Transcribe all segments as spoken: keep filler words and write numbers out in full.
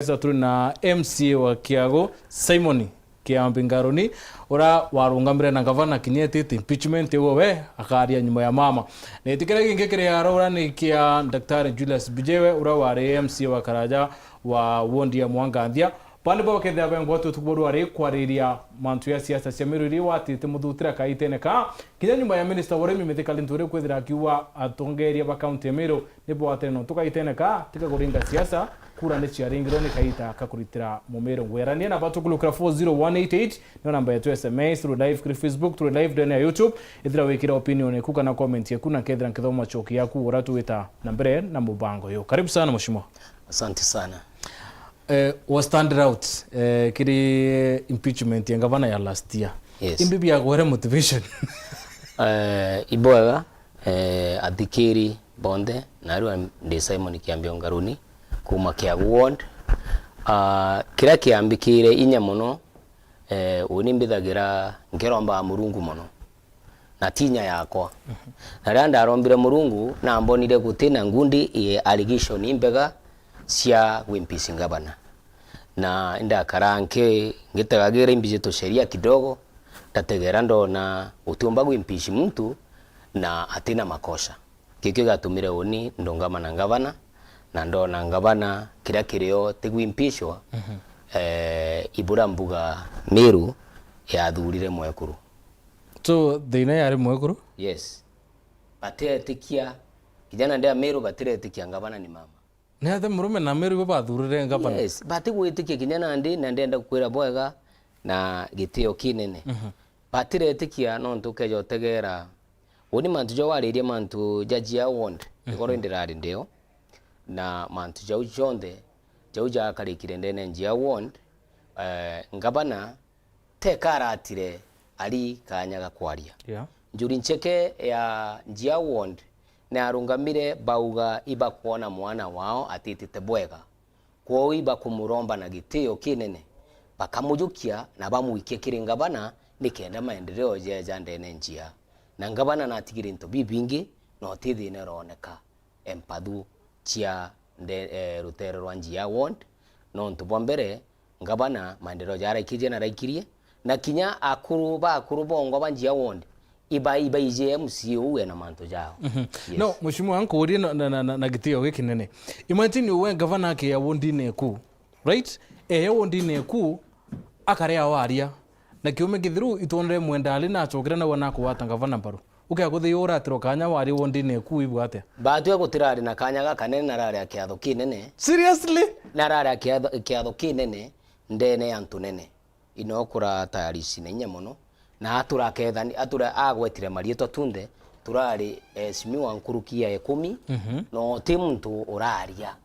Siasa turi na M C A wa Kiagu, Simon Kiambi Ngaruni, uria warungamire na gavana kinya etite impeachment, uguo we akaria nyuma ya mama. Na gitikiria gingi kiri ara uria ni kia Daktari Julius Bijewe, uria wari M C A wa Karaja wa ward ya Mwanganthia. Bandi bo bakethira bengwa tutuku boru ari kwariria mantu ya siasa cia Meru iri watite muthutira kaitene ka. Kinya nyuma ya minista wa urimi Mithika Linturi kwithira akiuga atongeria ba kaunti ya Meru nibo watene nontu kaitene ka, tiga kuringa siasa, kura ni ciaringirwe ni kaita ka kuritira mumero ngwerania. Namba tukulukira four zero one eight eight, niyo namba yetu ya S M S, turi live kiri Facebook, turi live ndene ya YouTube. Ithira wikira opinion yaku kana comment yaku, na kethira nkithoma macoki yaku, ura tuwita na mbere na mubango uyu. Karibu sana, mheshimiwa. Asante sana. Eh, was standard out, eh, kiri impeachment ya gavana ya last year. Yes. Imbi biagwere motivation? Eh, ibwega, eh, athikiri bonthe, narua ndi Simon Kiambi Ngaruni, kuma Kiagu ward. Ah, kiria kiambikire inya mono, eh, uni mbithagira nkirombaga Murungu mono, na ti inya yakwa. Mhm. Na riria ndarombire Murungu, nambonire guti na ngundi i allegation imbega cia gwimpeach ngavana. Na indakara nki-, ngitegagira imbi cia tusheria kidogo, ndategera ndona utiumba gwimpeach muntu na atina makosa. Gikio giatumire uni ndungama na ngavana, na ndona ngavana kiria kirio ti gwimpeachwa, Mhm. eh, ibura mbuga Meru yathurire mwekuru. So, thina yari mwekuru? Yes. Batiretikia, kijana ndia Meru batiretikia ngavana ni mama. Ni athe murume na Meru ibo bathurire ngavana? Yes, batigwitikia kinya nandi, na ndenda kukwira bwega na gitio kinene. Mhm. Batiretikia nontu ukeja utegera. Uni mantu jau waririe mantu ja Njia ward, Mhm. igoro ndirari ndio. Na mantu jau jonthe, jau jakarikire ndene Njia ward, eh, ngavana teka aratire ari kanya ga kwaria. Yeah. Njuri ncheke ya Njia ward ni arungamire bauga ibakwona mwana wao atitite bwega. Kwou ibakumuromba na gitio kinene, bakamujukia na bamwikie kiri ngavana nikenda maendeleo jeja ndene Njia. Na ngavana natigire into bibingi na uti thina uroneka. Empathu cia nde-, eh, rutere rwa Njia ward, nontu bwa mbere, ngavana maendeleo jaraikirie na raikirie, na kinya akuru ba akuru bongwa ba Njia ward, iba-, ibaije M C A uu ena mantu jao. Mhm. Yes. No, mheshimiwa, nkuurie na, na, na, na, na gitio gikinene. Imagine uwe ngavana akeya wardine eku, right? Eya wardine eku, akarea waria. Na kiume kithiru itwonere Mwenda Ali na acokire nawe na kugwata ngavana mbaru. Ukea kuthi uratiro kanya wari wondine ku ibwa atia? Batwe gutirari na kanya gakanene narari a kiatho kinene. Seriously? Narari a kiatho, kiatho kinene ndene ya antu nene. Ino kura tayari cina inya mono. Na aturakethani, atura agwetire marietwa tunthe, turari, eh, eheshimiwa nkuruki ya ikumi, Mhm. na uti muntu uraria.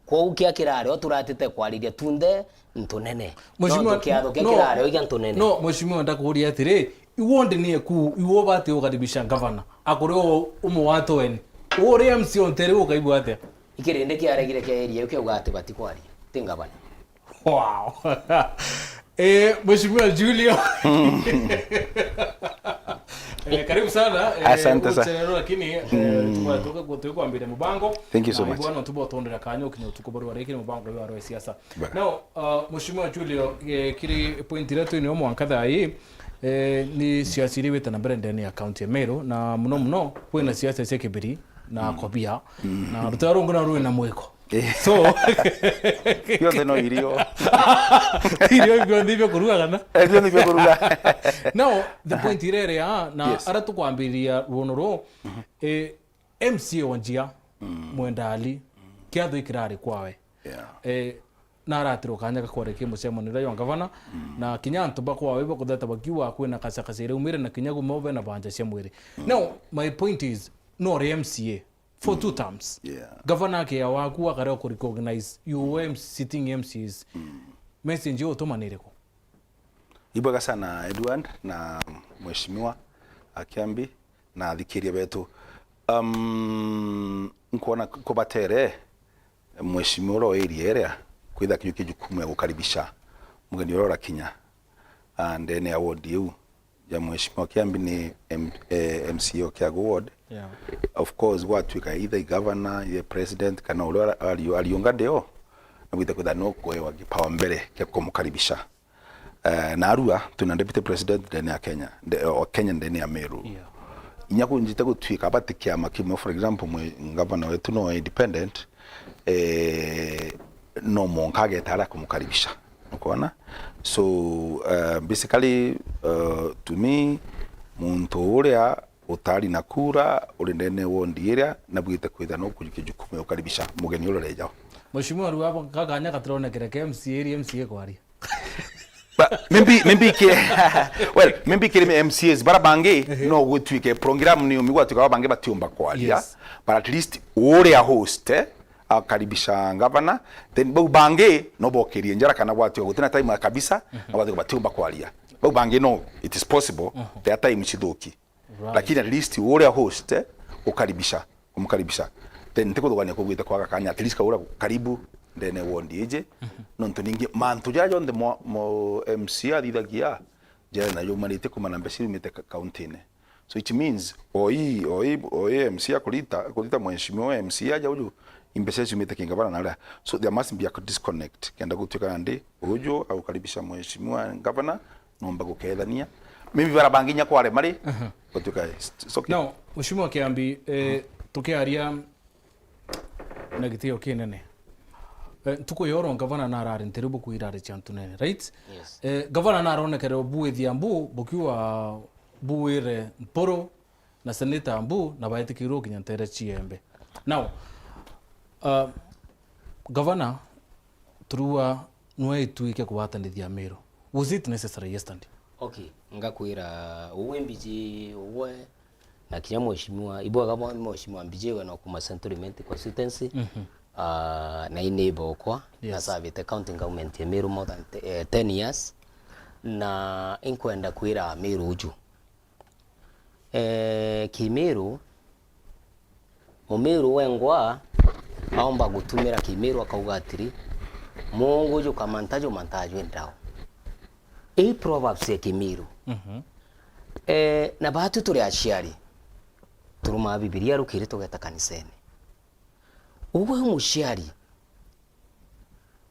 Kwou kia kirari o turatite kwariria tunthe ntunene. Mheshimiwa, no, ntu kiatho kia no, kirari o iga ntunene. No, mheshimiwa, ndakuuria atiri, iwonde ni eku, iwo bati ukaribisha ngavana. Akuri o umwe wa tweni. Uri M C onte riu ukaigua atia? Ikirindi kiaregire kia area iu kiauga ati batikwaria. Ti ngavana. Wow. Eh, Mheshimiwa Julio. Eh, karibu sana. Eh, asante sana. Ugucererwa, lakini, eh, tuga-, tuga-, tukwambire mubango. Thank you so much. Na ibwana tuba utondera kanya ukinye utuku baru arikire mubango wa rwa siasa. Bana. Now, uh, Mheshimiwa Julio, eh, kiri point iria twinio mwanka thaa ii, eh, ni siasa iria iwite na mbere ndene ya county ya Meru, na muno muno kwina siasa cia kibiri na kobia, na rutaro rungi na rwina mwiko. Eh. So, bionthe no irio. Irio bionthe ibio kuruga kana? Eh, bionthe ibio kuruga. Now, the point iria iri aa, na yes, ara tukwambiriria ruono ruu, eh, M C A wa Njia, Mwenda Ali, kiatho ikirari kwawe. Yeah. Eh, na aratirwo kanya ga kwarekia mucemanio uria jwa ngavana, na kinya antu ba kwawe bakutheta bakiuga kwina kacakaca iraumire na kinya gumwe bena banja cia mwiri. Now, my point is, no uri M C A for two terms. Yeah. Gavana akia waku akarea ku recognize you were sitting M Cs. Message yo utuma ni iriku? Ibwega sana Edward na Mheshimiwa Akiambi na athikiria betu. Um, nkwona kubatere Mheshimiwa uria wa area iria kwitha kinya ki jukumu ya gukaribisha mugeni uria urakinya, ah, ndene ya ward iu ya Mheshimiwa Kiambi ni M-, eh, M C A o Kiagu ward. Yeah. Of course, gwatuika either i governor, i president, kana uria ari-, ariunga ndio, na bwite kwithira no kwewa kipaumbele kia kumukaribisha. Eh, narua twina deputy president ndene ya Kenya, nde-, o Kenya ndene ya Meru. Yeah. Inya kunjite gutwika bati kiama kimwe, for example, mwe ngavana wetu no independent, eh, no mwanka ageta aria kumukaribisha. Ukwona? So, eh, basically, eh, to me, muntu uria utari na kura, uri ndene ward iria, na bwite kwithira no kujukia jukumu ya gukaribisha mugeni uria urejao. Mheshimiwa, riu abo gakanya gatironekere ke M C A iri M C A kwaria. Ba-, maybe, maybe ke-, well, maybe kiri M C As bara bangi, ehe, no gutwike program ni umi gwatuka bara bangi batiumba kwaria, yes, but at least uria host, eh, akaribisha ngavana, then bau bangi no bokirie njara kana gwatuka gutina time kabisa, mhm, na gwatuka batiumba kwaria. Bau bangi no, it is possible, mhm, their time cithuki. Right. Lakini at least uria host, eh, ukaribisha, umkaribisha. Then ntikuthugania kugwite kwaga kanya, at least kaura karibu ndene ward iji. Mhm. Nontu ningi mantu jaja jonthe mo, mo M C A athithagia, jena yumanitie kumana mbeca irumite ka-, kaunti-ini. So it means, oi, oi, oi M C A kurita, kurita mheshimiwa M C A aja uju, imbeca ciumite kingavana na aria. So there must be a disconnect. Kenda gutuika ndi, uju aukaribisha mheshimiwa ngavana, nomba gukethania. Maybe bara bangi inya kware mari, mhm, gutuika, it's, it's okay. Now, Mheshimiwa Kiambi, eh, tukiaria na gitio kinene. Eh, ntuku ya oro ngavana narari ntere buku irari cia ntunene, right? Yes. Eh, ngavana naronekere obuithia mbu, bukiwa buwire Mpuru na Senator Mbu, na baetikirwe kinya ntere ciembe. Now, uh, Gavana, turua nwe itwike kugwatanithia Meru. Was it necessary yesterday? Okay, ngakwira, uwe Mbiji, uwe, na kinya mheshimiwa, ibwega bo mheshimiwa Mbiji we no kuma Central Imenti constituency, mhm, ah, na ini ibokwa, yes, na servite county government ya Meru more than te-, eh, ten years, na inkwenda kwira Meru uju. Eh, Kimiru, Mumiru wengwa aomba gutumira Kimiru akauga atiri, "Mungu juka manta juma ntajwe ndao." Ii proverbs ya Kimiru. Mhm. Eh, na batu turi aciari, turumaa Bibilia rukiri tugeta kanisene. Ugwe wi muciari,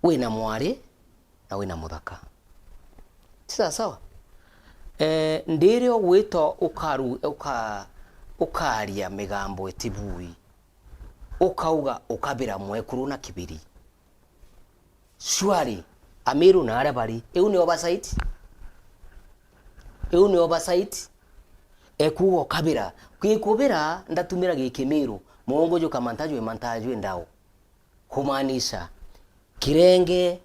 wina mwari na wina muthaka. Ti sawa sawa? Eh, ndiri ugwita ukaru-, uka-, ukaria migambo itibui. Ukauga ukabira mwekuru na kibiri. Surely, Amiru na aria bari, iu ni oversight? Iu ni oversight? Ekuuga ukabira. Gikubira ndatumira gikimiru, mungu juka mantajwe mantajwe ndao. Kumaanisha, kirenge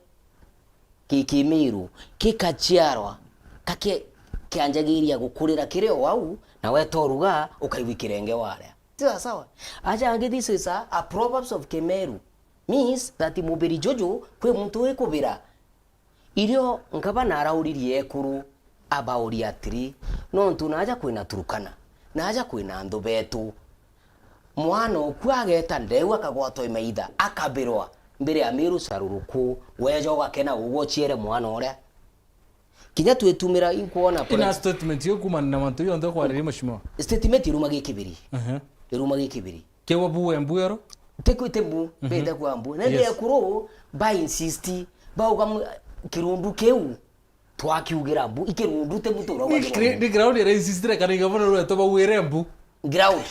gikimiru gikaciarwa, ka ki-, kianjagiria gukurira kiri o au, na weta uruga, ukaigua kirenge waria. Ti sawa sawa? Aja angi, this is a, a proverbs of Kimeru. Means that mubiri juju kwi muntu wikubira. Irio ngavana arauririe ekuru, abauria atiri, nontu naaja kwina Turukana, naaja kwina anthu betu, mwana oku ageta ndeu akagwatwa imaitha, akabirwa mbere ya Miru caruruku, weja ugakena ugwe uciere mwana uria. Kinya twitumira inkwona ina statement yo kumana na mantu yonthe kwariria mheshimiwa. Statement iruma gikibiri. Ehe. Iruma gikibiri. Kewa bu we mbu ero? Tekwite mbu, mhm, bete kwa mbu. Na yes, ekuru ba insist, bauga mu-, kirundu kiu twakiugira mbu, ikirundu te mtu urauga ni kirundu. Ni ground ira insistire kana igavana rweto bauire mbu. Ground.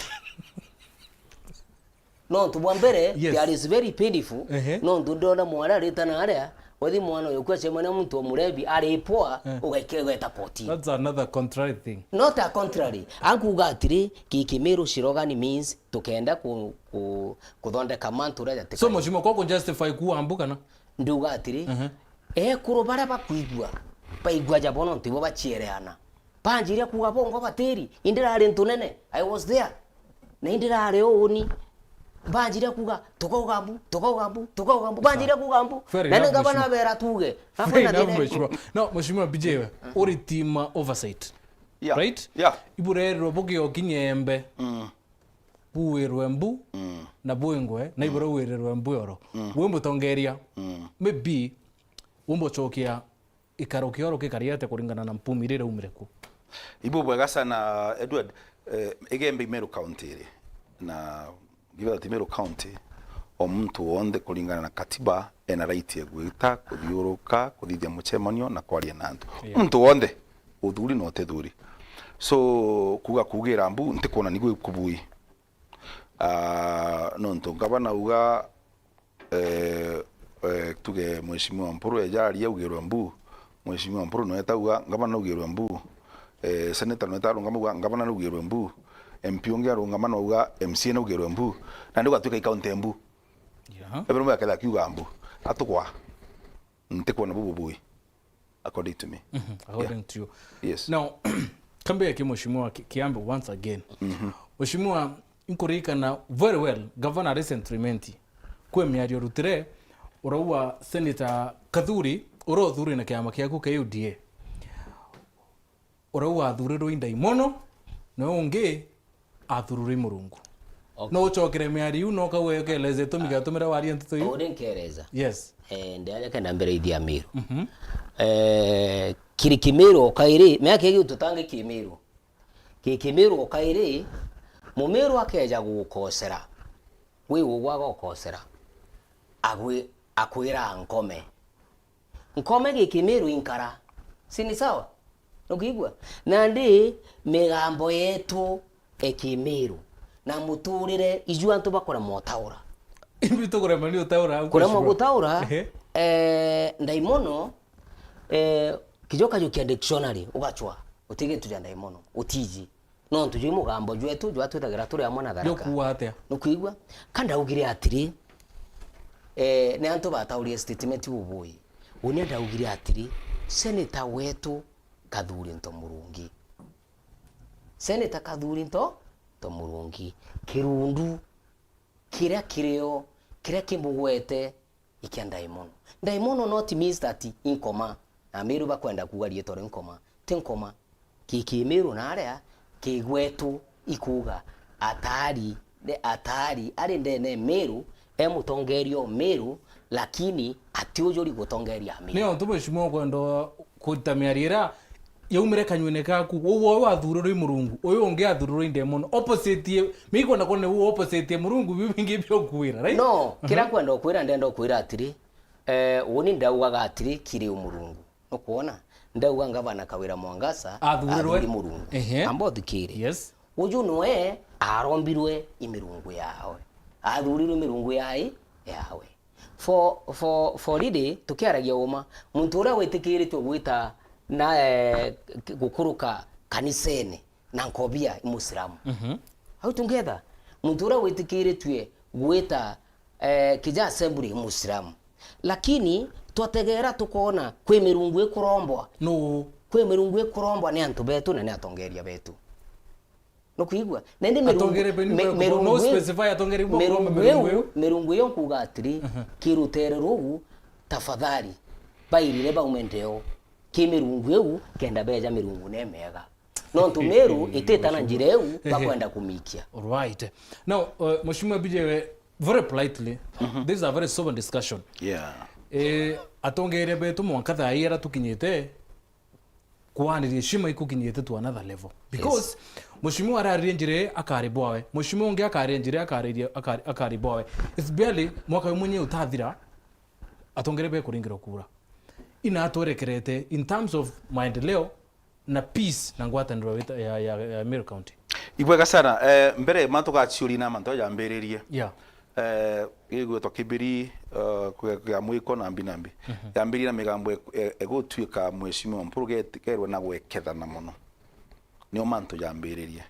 Nontu bwa mbere, yes, that is very painful. Ehe. Nontu ndona mwana arita na aria, wathi mwana uyu kwa chemana muntu wa murebi, ari poa, eh, ugaike-, ugeta koti. That's another contrary thing. Not a contrary. Ankuga atiri, kikimiru shirogani means tukenda ku-, ku-, kuthondeka mantu uria jatika. So, mheshimiwa, kwa ku justify kuwa mbu kana? Ndiuga atiri, mhm, ekuru baria bakwigua, baigua jabo nontu ibo baciereana. Banjiria kuuga bongo batiri, indirari ntunene, I was there. Na indirari uuni. Banjiria kuuga, "Tukauga mbu, tukauga mbu, tukauga mbu." Banjiria kuuga mbu. Fair enough, mheshimiwa. Na ni ngavana abera tuuge. Fair enough, mheshimiwa. No, mheshimiwa B J we, uri team oversight. Yeah. Right? Yeah. Iburererwa bugiokinya embe. Mm. Buwirwe mbu, mm, na bwingwe, na, mm, ibura uwirirwe mbu oro. Mm. Wi mutongeria, mm, maybe umbucokia ikaro kioro gikari atia kuringana na mpumi iria iraumire ku? Ibu bwega sana, Edward. Eh, Igembe i Meru County iri, na given that Meru County, o muntu wonthe kuringana na katiba ena right ya gwita, kuthiuruka, kuthithia mucemanio na kwaria na antu. Yeah. Muntu wonthe, uthuri na utithuri. So, kuuga kuugira mbu, ntikwona ni gwi kubui. Ah, nontu ngavana auga, eh, eh, tuge Mheshimiwa Mpuru eja aria augirwe mbu, Mheshimiwa Mpuru no eta auga, ngavana naugirwe mbu, eh, senator no eta arungama auga, ngavana naugirwe mbu, M P ungi arungama na auga, M C A naugirwe mbu, na ndio gwatuika i county mbu. Yeah. Everyone aketha akiuga mbu. Atukwa. Ntikwona bubu bui. According to me. Mhm, according to you. Yes. Now, kambe ya ki Mheshimiwa Ki-, Kiambe once again. Mhm. Mheshimiwa, inkuririkana very well, Governor recently kwi miario rutire, urauga Senator Kathuri, uria uthurire na kiama kiaku kia U D A. Uria wathurirwe i ndaimono, na uyu ungi athurirwe i Murungu. Okay. No ucokere miario iu, no ukauga ukeleze itumi giatumire waria nteto iu? Uri nkereza. Yes. Eh, ndiaja kenda mbere ithia Miru. Mhm. Eh, kiri Kimiru o kairi, miaka igi tutangi Kimiru. Ki Kimiru o kairi, Mumiru akeja gukosera. Wi ugwa gukosera. Agwi-, akwira nkome. Nkome gi Kimiru inkara. Si ni sawa? Nukwigua? Nandi migambo yetu e Kimiru na muturire iju antu bakuremwa utaura. Imbi tukuremwa ni utaura, kuremwa gutaura. Ehe. Eh, ndaimono, eh, kijo kajukia dictionary, ugachwa, utige tu ja ndaimono, utiji. Nontu jwi mugambo jwetu jwa twithagira turi amwe na Tharaka. Nukuuga atia? Nukwigua? Ka ndaugire atiri, eh, ni antu bataurie statement bubui. Uni ndaugire atiri, senator wetu Kathuri Nto Murungi. Senator Kathuri Nto, Nto Murungi. Kirundu kiria kirio, kiria kimbugwete, ikia ndaimono. Ndaimono not means that i nkoma. Na Miru bakwenda kuuga riitwa ri nkoma. Ti nkoma. Ki Kimiru na aria, ki gwetu ikuuga atari, ni atari, ari ndene Miru, e mutongeria o Miru, lakini atiujuri gutongeria Miru. Ni untu Mheshimiwa ukwenda kurita miario iria yaumire kanywene kaku, uu wowe wathurirwe i Murungu, uyu ungi athurirwe i ndaimono. Opposite ye, mi ikwenda kwona ni uu opposite ye Murungu, biu bingi biokuwira, right? No, kiria nkwenda ukwira, ndenda ukwira atiri, eh, uni ndaugaga atiri, kiri u Murungu. Nukwona? Ndauga ngavana Kawira Mwangaza athurirwe i Murungu. Ehe. Amba uthikire. Yes. Uju nwe arombirwe i mirungu yawe. Athurirwe i mirungu yai, yawe. For, for, for really, tukiaragia uma, muntu uria witikiritwe gwita na, eh, gukuruka kanisene na nkobia i Muislamu. Mhm. Au tungetha, muntu uria witikiritwe gwita, eh, kija assembly i Muislamu. Lakini twategera tukona kwi mirungu ikurombwa. Nuu? Kwi mirungu ikurombwa ni antu betu na ni atongeria betu. Nukwigua? Na indi mirungu, atongere beni mi-, bwa mirungu no i-, specify atongere bwa mirungu kuromba mirungu iu, iu? Mirungu iu nkuuga atiri, aha, ki rutere ruu, tafadhali, bairire baume ndeo ki mirungu iu, kenda beja mirungu ne mega. Nontu Miru itita na njira iu bakwenda kumikia. Right. Now, uh, Mheshimiwa B J, very politely, mhm, this is a very sober discussion. Yeah. Eh, atongeria betu mwanka thaa ii aria tukinyite, kuaniria heshima ikukinyite to another level. Because, yes, Mheshimiwa araririe njira ii akari bwawe. Mheshimiwa ungi akaria njira ii akariria, akari, akari bwawe. It's barely mwaka umwe nye utathira, atongeria bekuringirwa kura. Ina atwerekerete in terms of maendeleo na peace na ngwataniro ya, ya, ya, ya Meru County. Ibwega sana. Eh, mbere mantu gaciuri na mantu jambiririe. Yeah. Eh, gigwetwa Kibiri, eh, kwe-, kwe-, mwiko na mbi na mbi. Mhm. Yambiririe na migambo e-, e-, egutuika Mheshimiwa Mpuru get-, gerwe na gwekethana mono. Nio mantu jambiririe.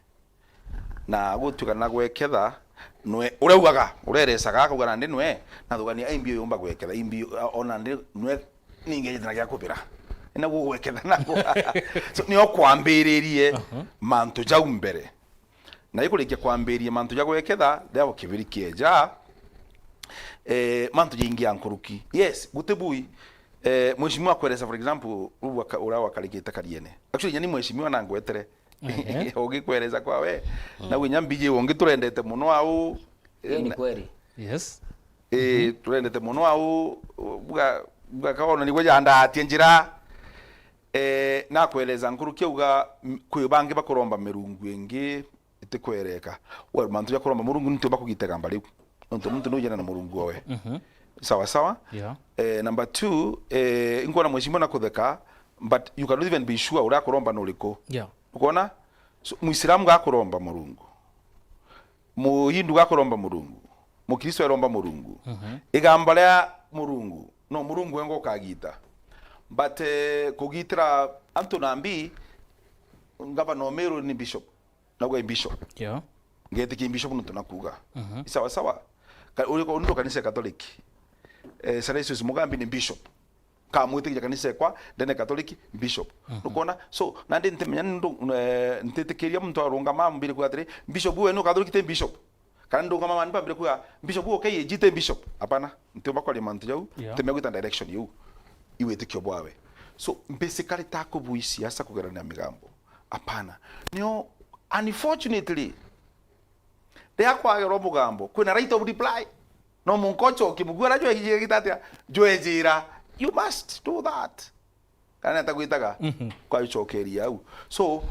Na gutuika na gweketha, nwe, uria ugaga, uria erecaga, akauga nandi nwe, na thugania, ai mbi uyu umba gweketha, ai mbi, o-, ona ndi nwe, ningi njite na gia kubira. Ina gugweketha na gu-, so, nio kwambiririe, aha, mantu jau mbere. Na ikurikia kwambiria mantu ja gweketha, therefore Kibiri kieja, eh, mantu jaingi ya nkuruki. Yes, guti bui, eh, mheshimiwa akweresa, for example, uria waka-, uria wakarikite Kariene. Actually, nyani mheshimiwa na ngwetere. Ehe. Ugikweresa kwa we. Mm. Na gwinya mbiji ungi turendete muno au. Hiyo ni kweli. Yes. Eh, mhm, turendete muno au, buga, buga kaona nigwe jandatie njira. Eh, nakweresa nkuruki auga, m-, kwi bangi bakuromba mirungu ingi itikwereka. We, mantu ja kuromba Murungu nitio bakugitega mbari. Nontu muntu nujana na Murungu owe. Mhm. Sawa sawa. Yeah. Eh, number two, eh, inkwona mheshimiwa na kutheka, but you cannot even be sure uria akuromba ni uriku. Yeah. Ukwona? So, Muislamu gakuromba Murungu. Muhindu gakuromba Murungu. Mukristo eromba Murungu. Mhm. Igamba ria Murungu, no Murungu wenga ukagita. But, eh, kugitira antu na mbi, ngavana o Meru ni bishop. Nauga i bishop. Yeah. Ngetikia i bishop nontu nakuuga. Mhm. Sawa sawa. Ka-, uri ko-, undu kanisa ya Catholic. Eh, Salesius Mugambi ni bishop. Kamwitikiria kanisa ekwa, ndene Catholic, bishop. Mhm. Nukona? So, nandi ntimenya ndu, eh, ntitikiria muntu arungama ambire kuuga atiri, "Bishop we ni Catholic ti bishop." Kana ndungama mani bambire kuuga, "Bishop we okay, ejite bishop." Hapana, ntiumba kwaria mantu jau, yeah, ntimenya gwita direction iu. Iwitikio bwawe. So, basically takubui siasa kugerania migambo. Hapana. Nio, unfortunately, riria kwagerwa mugambo, kwina right of reply. No munka ucokie muguo na jwejire gita atia? Jwejira. You must do that. Kana nata gwitaga? Mhm. Kwa ucokeria au. So,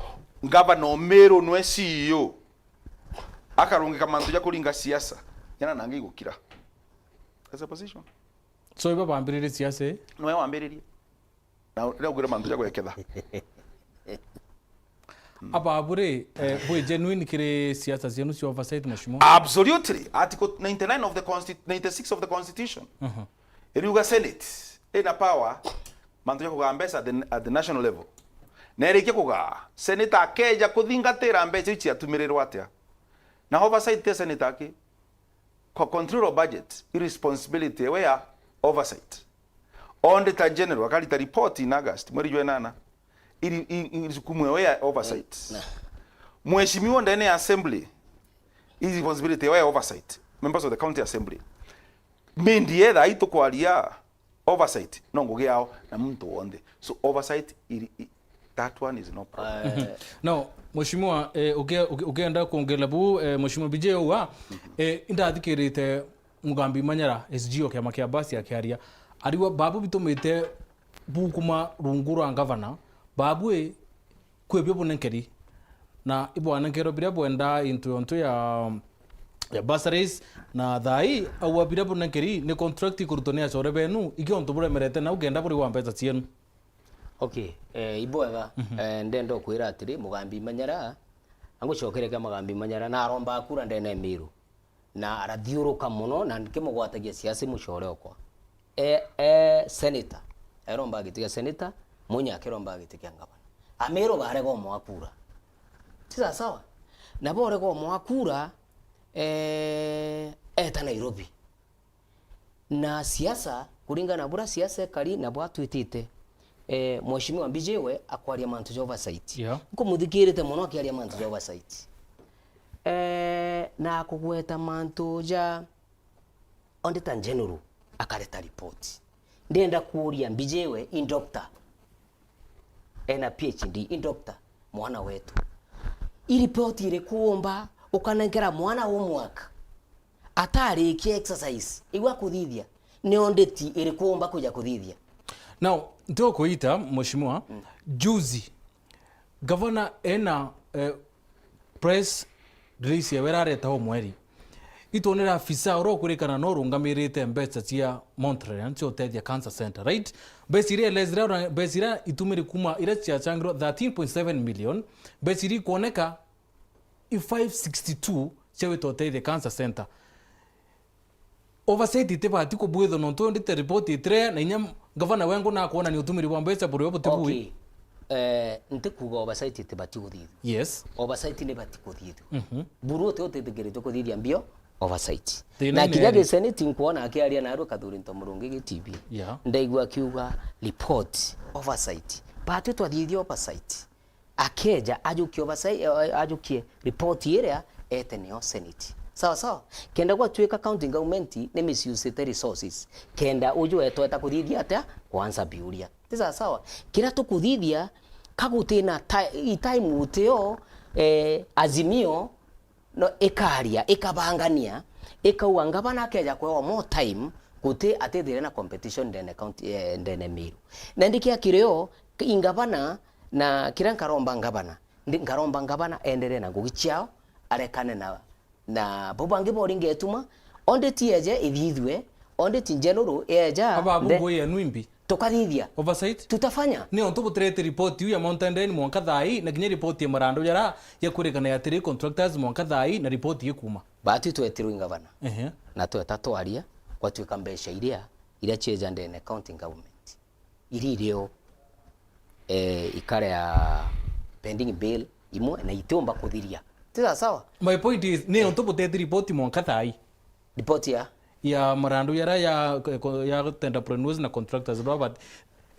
ngavana o Meru nwe C E O. Akarungika mantu ja kuringa siasa. Nyana nangi igukira. That's a position. So, ibo bambiririe siasa ii? Nwe wambiririe. Na riria ugwire mantu ja gweketha. Ababu ri, eh, bwi genuine kiri siasa cienu cia oversight, mheshimiwa? Absolutely. Article ninety-nine of the consti-, ninety-six of the constitution. Mhm. Iriuga Senate ina power mantu ja kugaa mbeca at the, at the national level. Na irikia kugaa, Senate akeja kuthingatira mbeca ici atumirirwa atia. Na oversight ti Senate aki. Kwa control of budget, i responsibility ewe ya oversight. Auditor General akarita report in August, mweri jwa inana. Iri, i, i jukumu ewe ya oversight. Na. Mheshimiwa ndene ya assembly, i responsibility ewe ya oversight. Members of the county assembly. Mindi etha aitu kwaria oversight, no ngugi yao na muntu wonthe. So oversight, iri, i, that one is no problem. Eh, Now, mheshimiwa, eh, uke-, uke-, ukienda kuongerera bu, eh, mheshimiwa B J uga, eh, indathikirite Mugambi Manyara, S G o kiama kia Mbasi akiaria. Ariwa babu bitumite bukuma rungu rwa ngavana, babu i, kwi bio bunenkeri. Na ibwanenkerwe biria bwenda into yontu ya, ya bursaries, na thaa ii aua biria bunenkeri ni contract ikurutwa ni acore benu, iki untu buremerete nau kenda buri wa mbeca cienu. Okay, eh, ibwega. Mhm. Eh, ndenda ukwira atiri, Mugambi Manyara, angucokeria kia Mugambi Manyara, na aromba kura ndene ya Miru. Na arathiuruka mono, na nkimugwatagia siasa mucore okwa. E, e, senator. Eromba giti kia senator, Munya akiromba giti kia ngavana. Amiru barega umwa kura. Ti sawa sawa? Na borega umwa kura, eh, eta Nairobi. Na siasa, kuringana na buria siasa ikari na bwatwitite, eh, Mheshimiwa B J we akwaria mantu ja oversight. Yeah. Nkumuthikirite mono akiaria mantu ja oversight. Eh, na akugweta mantu ja Auditor General akareta report. Ndenda kuuria B J we i doctor. Ena P H D, i doctor, mwana wetu. I report iriku umba ukanenkera mwana homework atarikia exercise? Igua kuthithia, ni audit iriku umba kuja kuthithia? Now, ndio kuita, mheshimiwa, mm, juzi, gavana ena, eh, press release yawe irareta o mweri. Itwonere afisa uria ukwirikana no urungamirite mbeca cia Montreal cia utethia cancer center, right? Mbeca iria elezira, mbeca iria itumiri kuma iria ciachangirwo thirteen point seven million, mbeca iria ikwoneka i five sixty-two cia wita utethia cancer center. Oversight itibati kubwithwa nontu ndite report itire na inya gavana wengu nakwonania utumiri bwa mbeca burio butibui. Okay. Eh, ntikuga oversight itibati kuthithua. Yes. Oversight nibati kuthithua. Mhm. Buru uti utitikiritwe kuthithia mbio oversight. Thina na ni kinya eri. Giseneti nkwona akiaria narua Kathuri Ntomurungi gi T V. Yeah. Ndaigua akiuga report oversight. Bati twathithia oversight. Akeja ajukie oversight, eh, ajukie report iria ete nio Senate. Sawa sawa? Kenda gwatuika county government ni misusite resources. Kenda uju etweta kuthithia atia? Kuansa biuria. Ti sawa sawa? Kiria tukuthithia, ka gutina ti-, i time gutio, eh, Azimio no ikaria, ikabangania, ikauga ngavana akeja kwewa more time, guti atithire na competition ndene county, eh, ndene Meru. Na ndikia kirio, i ngavana, na kiria nkaromba ngavana, ndi-, nkaromba ngavana enderee na ngugi ciao, arekane na, na bau bangi boringetuma, audit yeje ithithue, Audit in general yeja, ababu nde- ngui yenu imbi? Tukathithia. Oversight? Tutafanya. Ni ontu butirete ripoti iu ya Mountain Drain mwanka thaa ii, na kinya ripoti ya marandu jara ya kwirikana ya three contractors mwanka thaa ii na ripoti ikuma. Batu twetirwe i ngavana. Ehe. Na tweta twaria, gwatuika mbeca iria, iria cieja ndene county government, iria irio, eh, ikarea pending bill imwe na itiumba kuthiria. Ti sawa sawa? My point is, ni ontu buteti ripoti mwanka thaa ii. Ripoti ya? Ya marandu yara ya, ya entrepreneurs na contractors, Robert,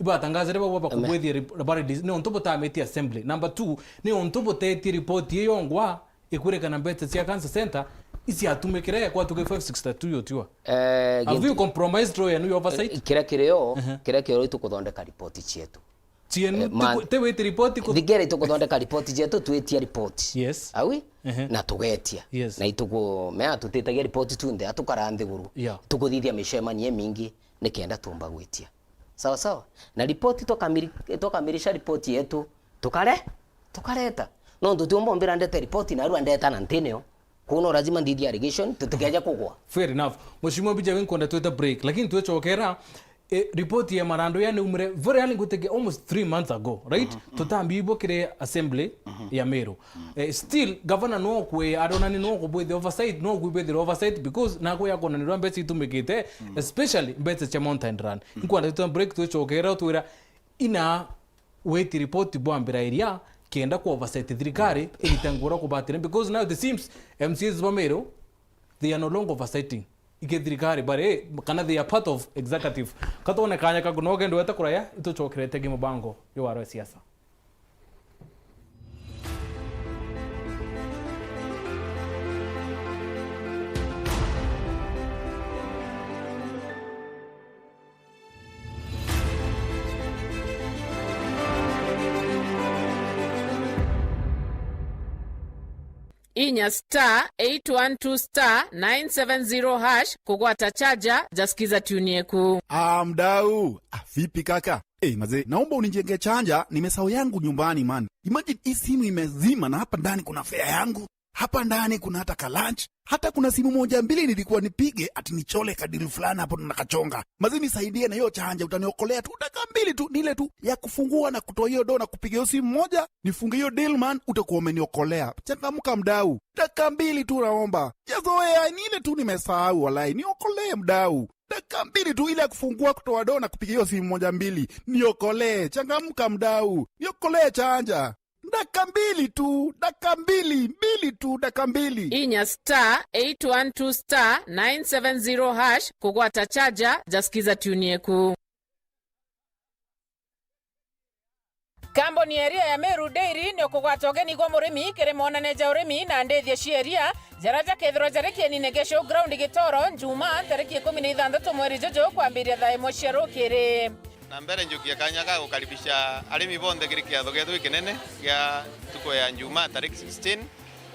ibatangazire bagwa bakubwithia rip-, bari dis-, ni ontu butamiti assembly. Number two, ni ontu butetie ripoti iyo ngwa ikwirikana mbeca cia cancer center iciatumikire kwa tuge five sixty-two yotiwa. Eh, have you compromised role yenu ya oversight? Kiria kirio, kiria kirio itukuthondeka ripoti cietu. Cienu, eh, man, tiku-, tiwiti ripoti ku- Thigere itukuthondeka ripoti cietu, twitia ripoti. Yes. Awi? Ehe. Na tugetia. Yes. Na ituku-, mea tutitagia ripoti tu nthi, atukara nthiguru. Yeah. Tukuthithia micemanio imingi nikenda tumba gwitia. Sawa sawa? Na ripoti tukamiri-, tukamirisha ripoti yetu, tukare-, tukareta. Nontu tiumba umbira ndete ripoti na arua ndeta na ntinio. Kuno lazima ndithia allegation, tutikeja kugwa. Fair enough. Mheshimiwa Benjamin, nkwenda twite break, lakini twicokera, eh, ripoti ya marandu ya niumire very early, ngwitikia almost three months ago, right? Tutambi ibwo kiri assembly ya Meru. Eh, still, governor no kwi, arona ni no kubwithia oversight, no kubwithira oversight because na kwi akonanirwa mbeca itumikite, especially mbeca cia Mountain Run. Nkwenda twite break, twicokera, twira ina witi ripoti bwambira iria, kenda ku oversight thirikari irite ngura kubatira, because now it seems M C As ba Meru, they are no longer oversighting iki thirikari bari, kana they are part of executive. Katwone kanya kaku no gende wete kuraya, itucokerete gi mubango yo waro siasa. Inya star eight one two star nine seven zero hash kugwata chaja ja Skiza Tune Yeku. Ah, mdau. Ah, vipi kaka? Eh, mazee, naomba unijenge chaja, nimesahau yangu nyumbani, man. Imagine hii simu imezima na hapa ndani kuna fare yangu. Hapa ndani kuna hata ka lunch. Hata kuna simu moja mbili nilikuwa nipige ati nichole ka deal fulani hapo na kachonga. Mazee, nisaidie na hiyo chaja, utaniokolea tu dakika mbili tu, ni ile tu ya kufungua na kutoa hiyo do na kupiga hiyo simu moja, nifunge hiyo deal, man, utakuwa umeniokolea. Changamka mdau. Dakika mbili tu naomba. Sijazoea, ni ile tu nimesahau walai. Niokolee mdau. Dakika mbili tu ile ya kufungua, kutoa do na kupiga hiyo simu moja mbili. Niokolee. Changamka mdau. Niokolee chaja. Dakika mbili tu, dakika mbili, mbili tu, dakika mbili. Inya star eight one two star nine seven zero hash kugwata chaja ja Skiza Tune Yeku. Kambuni ya iria ya Meru Dairy ni ukugwata ugeni gwa murimi kiri monane ja urimi na ndithia cia iria, jaria jakethirwa jari kienine gia showground Gitoro, Njumaa, tariki ikumi na ithanthatu mweri juju, kwambiria thaa imwe cia rukiri. Na mbere njukie kanya ga gukaribisha arimi bonthe kiri kiatho gietu gikinene gia ntuku ya Njumaa, tariki sixteen,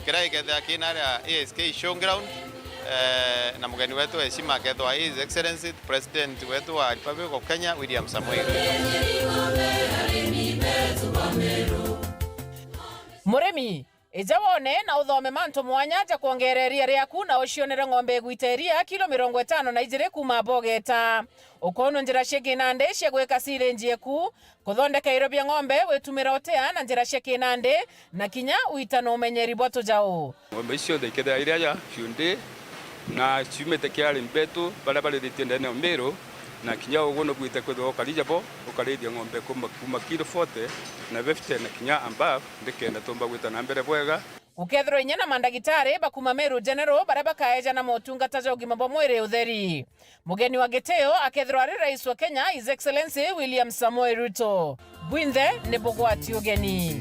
kiria gikethira kina aria A S K showground, eh, na mugeni wetu wa heshima akethwa His Excellency President wetu wa Republic of Kenya, William Samoei Ruto. Murimi, ija wone na uthome mantu mwanya ja kwongeera iria riaku na ucionere ng'ombe igwita iria kilo mirongo itano na ijiri kuuma bogeta. Ukoonwa njira cia kinandi cia gwika silage eku, kuthondeka irio bia ng'ombe witumira utea na njira cia kinandi, na kinya wita na umenyeri bwa tujau. Ng'ombe icio cionthe ikethira iri aja ciundi na ciumite kia arimi betu baria barithitie ndene ya Meru, na kinya ugu nubwite kwithirwa ukari jabo, ukarithia ng'ombe kuma, kuma kilo forty na fifty na kinya above, nikenda tumba gwita na mbere bwega. Gukethirwa inya na mandagitari ba kuuma Meru General baria bakaeja na motungata ja ugima bwa mwiri utheri. Mugeni wa gitio akethirwa ari Rais wa Kenya, His Excellency William Samoei Ruto. Bwinthe ni bugwati ugeni.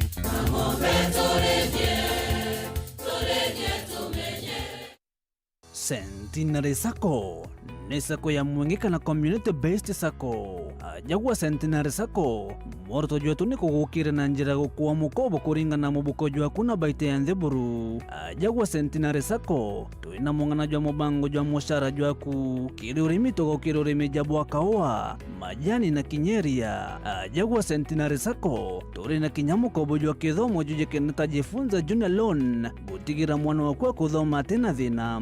Centenary Sacco ni sacco ya mwingi kana community based sacco. Aja gwa Centenary Sacco, mworoto jwetu ni kugukira na njira ya gukua mukobo kuringana na mubuko jwaku na baita ya nthi buru. Aja gwa Centenary Sacco, twina mung'ana jwa mubango jwa mucara jwaku. Kiri urimi, tugukira urimi ja bwa kaua, majani na kinya iria. Aja gwa Centenary Sacco, turi na kinya mukobo jwa kithomo jujikene ta Jifunza Junior Loan, gutigira mwana waku akuthoma atina thina.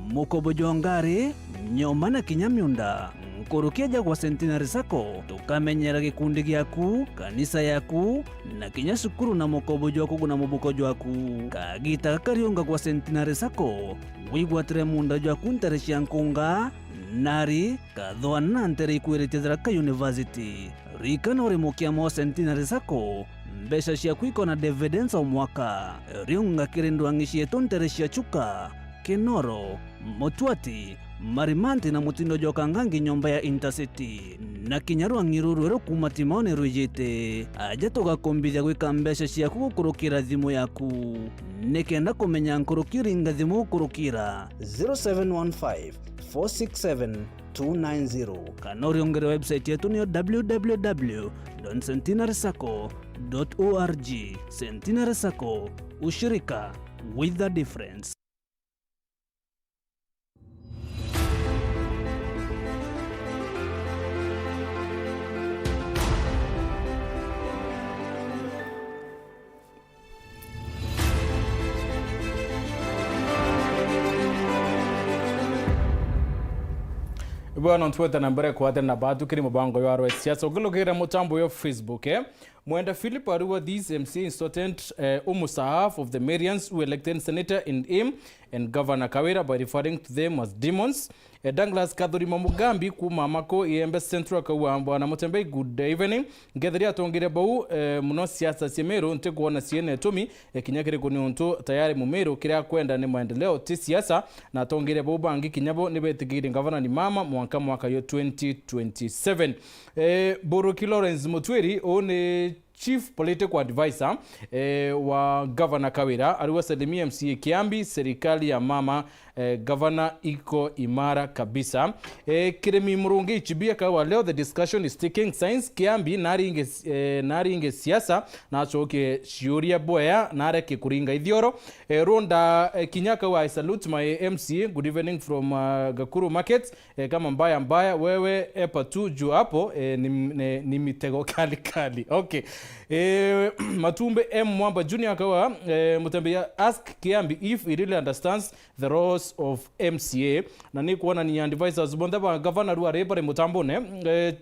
Mukobo jwa ngari, nyomba na kinya miunda. Nkuruki eja gwa Centenary Sacco, tukamenyera gikundi giaku, kanisa yaku, na kinya cukuru na mukobo jwaku na mubuko jwaku. Kagita gaka riunga gwa Centenary Sacco, wigwatire muunda jwaku ntere cia nkunga, nari, kathwana na ntere ikwiritie Tharaka University. Ririkana uri mukiama wa Centenary Sacco, mbeca ciaku ikona dividends o mwaka. Riunga kiri ndwang'i cietu ntere cia Chuka, Kinoro, Mutwati, Marimanti na mutindo jwa Kangangi nyomba ya Intercity. Na kinya rwang'i ruru rweru kuuma Timaone rwijite. Aja tugakumbithia gwika mbeca ciaku gukurukira thimu yaku. Nikenda kumenya nkuruki uringa thimu gukurukira zero seven one five, four six seven, two nine zero. Kana uriungire website yetu niyo w w w dot centenary sacco dot org. Centenary Sacco, ushirika with the difference. Bwana, ntwete na mbere kwatana na batu kiri mubango jwa rwa siasa. Ukilukira mutambo yo Facebook, eh? Mwenda Philip ariwa, this M C A insulted, eh, almost half of the Marians who elected senator in him and Governor Kawira by referring to them as demons. Eh, Douglas Kathurima Mugambi kuma Mako Iembe Central akauga, Bwana Mutembei, good evening. Nketheria atongeria bau, eh, muno siasa cia Meru ntikwona ciena itumi, eh, kinya kiriku niuntu tayari Mumeru kiria akwenda ni maendeleo, ti siasa, na atongeria bau bangi kinya bo nibetikiirie ngavana ni mama mwanka mwaka yo twenty twenty-seven. Eh, Buruki Lawrence Mutwiri, uu ni Chief Political Advisor, eh, wa Governor Kawira, ariwa Salimia M C A Kiambi, serikali ya mama, eh, Governor iko imara kabisa. Eh, Kirimi Murungi Ichibia kawa leo, the discussion is taking science. Kiambi naringe, eh, naringe siasa, nacokie ciuria bwea, nareke kuringa ithioro. Eh, Runda, eh, Kinya kawa, I salute my M C A. Good evening from, uh, Gakuru Market. Eh, kama mbaya mbaya, wewe epa tu juu hapo, eh, ni, ni, ni mitego kali kali. Okay. Eh, Matumbe M Mwamba Junior akawa, eh, Mutembei, ask Kiambi if he really understands the roles of M C A. Na ni kuona ni advisors bonthe ba governor riu ari bari mutambone. Eh,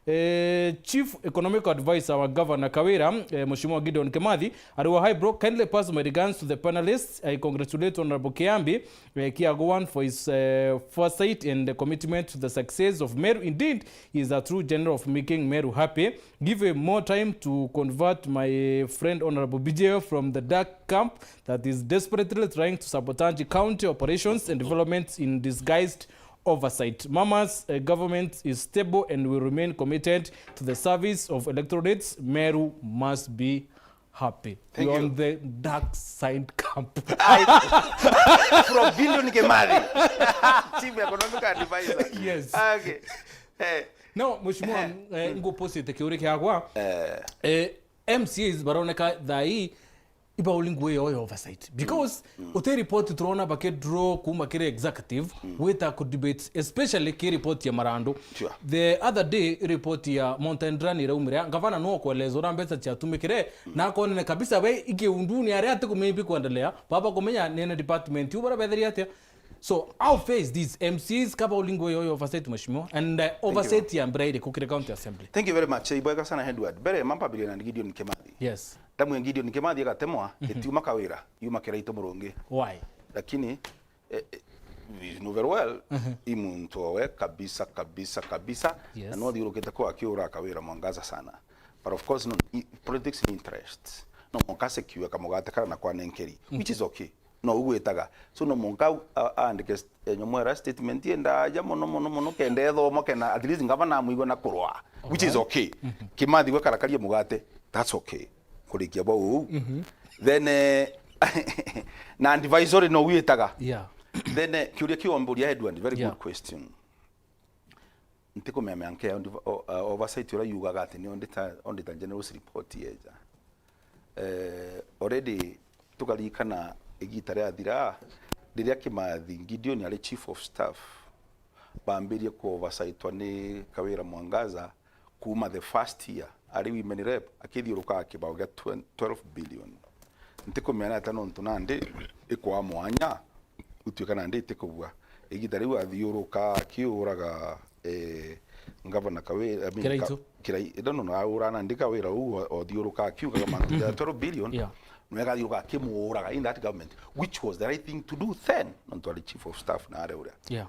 eh, Chief Economic Advisor wa Governor Kawira, eh, Mheshimiwa Gideon Kimathi, ariwa, hi bro, kindly pass my regards to the panelists. I congratulate Honorable Kiambi eh, Kiago one for his, eh, foresight and the commitment to the success of Meru. Indeed, he is a true general of making Meru happy. Give him more time to convert my friend Honorable B J from the dark camp that is desperately trying to sabotage county operations and developments in disguised oversight. Mama's, eh, government is stable and will remain committed to the service of electorates. Meru must be happy. Thank you. On the dark side camp. Ai, from Gideon Kimathi. Chief Economic Advisor. Yes. Okay. Eh. No, Mheshimiwa, eh, nguposite kiuri kiakwa. Eh. Eh, M C As baroneka thaa ii ibauli nguo iyo ya oversight. Because uti report turona bakidraw kuma kiri executive, gwita ku debate, especially ki report ya Marandu. Sure. The other day, report ya Mountain Run iraumire, gavana no kueleza uria mbeca ciatumikire, na akonene kabisa we ikiunduni aria ati kumimbi kuendelea, baba kumenya nene department, u bara betheria atia. So, how fair is this? M Cs kaba ulingo yo oversight, mheshimiwa, and, uh, oversight ya mbira iriku kiri county assembly? Thank you very much. Ibwega sana, Edward. Mbere, mambambiririe na Gideon Kimathi. Yes. Tamu ya Gideon Kimathi agatemwa, itiuma Kawira, yuma Kiraitu Murungi. Why? Lakini, eh, eh, you know very well, i muntu owe kabisa, kabisa, kabisa. Yes. Na no athiurukite kwa akiura Kawira Mwangaza sana. But of course, no, i-, politics ni interest. No mwanka secure kamugate kara na kwa nenkeri, which is okay. No ugwitaga. So no mwanka a-, aandike st-, eh, nyomwera statement yendaja mono, mono, mono, kenda ethomwa kena, at least ngavana amwigua na kurwa, which is okay. Kimathi gwe karakaria mugate, that's okay. Kurikia bwa uu. Then, eh, na advisory no witaga. Yeah. Then, eh, kiuria kiu wamburia Edward, very good question. Ntikumemea nke ya ondi-, o-, uh, oversight uria yugaga ati ni auditor, auditor general's report yeja. Eh, already tukaririkana igita riathira, riria Kimathi Gideon ari chief of staff, bambirie ku oversight-wa ni Kawira Mwangaza, kuma the first year ari women rep, akithiurukaga kibao gia twen-, twelve billion. Ntikumenya ata nontu nandi ikwa mwanya, gutuika nandi itikubua. Igita riu athiuruka akiuraga, eh, Ngavana Kawira, I mean, Kiraitu. Ka-, Kirai-, no, no, no, aura nandi Kawira uu o-, othiuruka akiugaga mantu ja twelve billion, Yeah. no egathiuruka akimuuraga in that government, which was the right thing to do then, nontu ari chief of staff na ari uria. Yeah.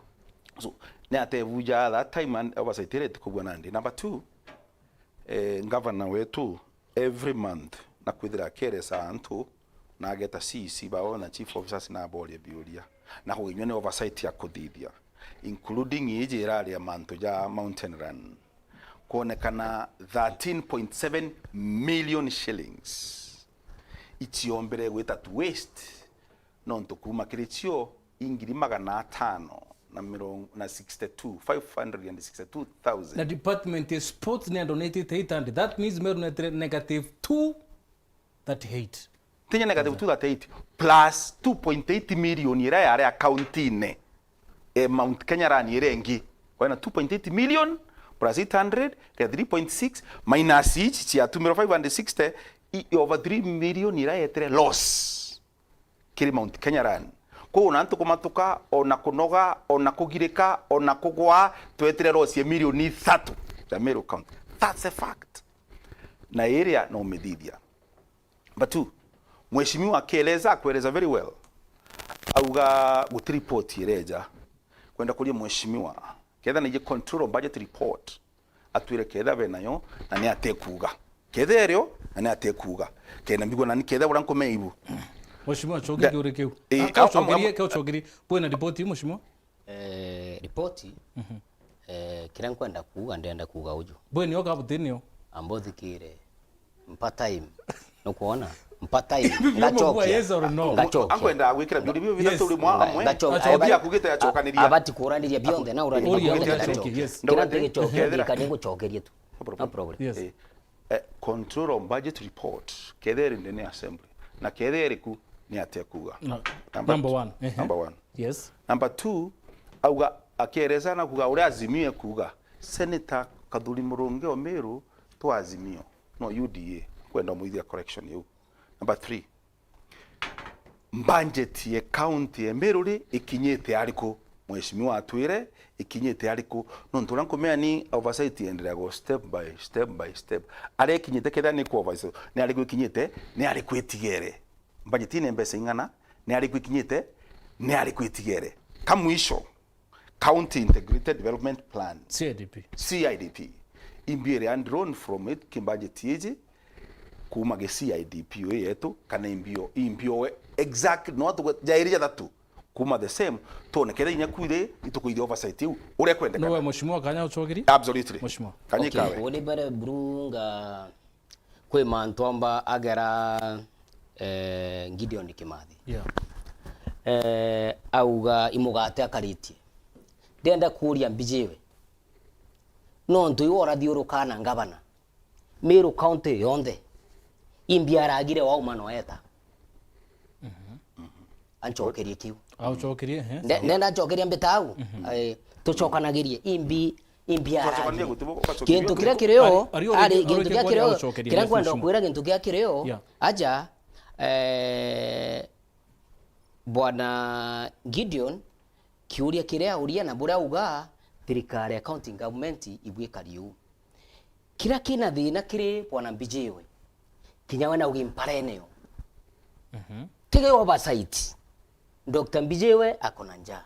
So, ni atebuja that time and oversight iria itikubua nandi. Number two, eh, Ngavana wetu every month na kwithira akeresa antu na ageta C E C bao na chief officers na aboria biuria na kuginyua ni oversight ya kuthithia, including iji irari ya mantu ja Mountain Run, kwonekana thirteen point seven million shillings iciombere gwita to waste, nontu kuuma kiri cio ingiri magana atano na mirongo, na sixty-two, five hundred and sixty-two thousand. Na department ya sports ni andonetete eight hundred. That means Meru netire negative two thirty-eight. Tinya negative two thirty-eight plus two point eight million iria yari account-ine e Mount Kenya Run iria ingi. Kwina two point eight million plus eight hundred, ke three point six, minus ici cia tumiro five hundred sixty, i, over three million iria yetire loss kiri Mount Kenya Run. Kwou ona antu kumatuka, ona kunoga, ona kugirika, ona kugwa, twetire loss ya milioni ithatu ya Meru County. That's a fact. Na iria no umithithia. But two, mheshimiwa akieleza, akueleza very well. Auga guti report ireja. Kwenda kuria mheshimiwa, ketha naije control of budget report, atwire ketha be nayo na ni atekuuga. Ketha erio na ni atekuuga. Kenda mbigua nani ketha bura nkumea ibu. Mheshimiwa, cokia kiuria kiu. Eh, ka ucokerie, ka ucokerie. Bwina ripoti, mheshimiwa? Eh, ripoti, eh, kiria nkwenda kuuga, ndenda kuuga uju. Bwinio ka butinio? Ambuthikire. Mpa time. Nukwona? Mpa time. Ngacokia. Yes or no? Ngacokia. Ankwenda gwikira biuria biu bithatu uri mwa amwe. Ngacokia. Obi akugite acokaniria. Abati kuraniria bionthe, na uraniria bionthe, ngacokia. Yes. Kiria ntigicokio, ndikani ngucokerie tu. No problem. Yes. Eh, eh, control of budget report, ketha iri ndene ya assembly. Na ketha iriku, ni atia kuuga? Number one. Number one. Yes. Number two, auga, akieleza na kuuga uria Azimio ekuuga, Senator Kathuri Murungi o Meru twa Azimio, no U D A, kwenda umuithia correction iu. Number three, budget ya county ya Meru ri ikinyite ariku? Mheshimiwa atwire ikinyite ariku? Nontu uria nkumea ni oversight yenderea go step by step by step. Aria ikinyite ketha ni ku oversight, ni ariku ikinyite, ni ariku itigere? Budget ine mbeca ing'ana? Ni ariku ikinyite, ni ariku itigere? Ka mwisho, County Integrated Development Plan, C I D P. C I D P. Imbi iri undrawn from it, ki budget iji, kuma gi C I D P ii yetu, kana imbio, imbio exact, no tu jairi jathatu, kuma the same, tuone ketha inya kwiri, itukuithia oversight iu, uria kwendekana. Nowe mheshimiwa kanya ucokerie? Absolutely. Mheshimiwa. Kanya ikawe. Uri mbere burunga Kwi mantu amba agera, eh, Gideon Kimathi. Yeah. Eh, auga imugate akaritie. Ndenda kuuria mbijiwe. Nontu iwe urathiuruka na ngavana Meru County yonthe. Imbi aragire wauma noeta. Mhm. Ancokerie kiu. Aucokerie, ehe. Nde-, ndenda ncokeria mbita au. Mhm. Eh, tucokanagirie imbi, imbi aragire. Twacokanire gutibu, ugacokeria. Kintu kiria kirio, ari, ari, ari, gintu kiria kirio, kiria nkwenda kwira gintu kiria kirio, yeah, aja, eh, Bwana Gideon, kiuria kiria auria na buria auga, thirikari ya county government ibwikari uu. Kiria kina thina kiri Bwana Mbijiwe, kinya we naugi mpareneo. Mhm. Tigi oversight. Doctor Mbijiwe ako na njaa.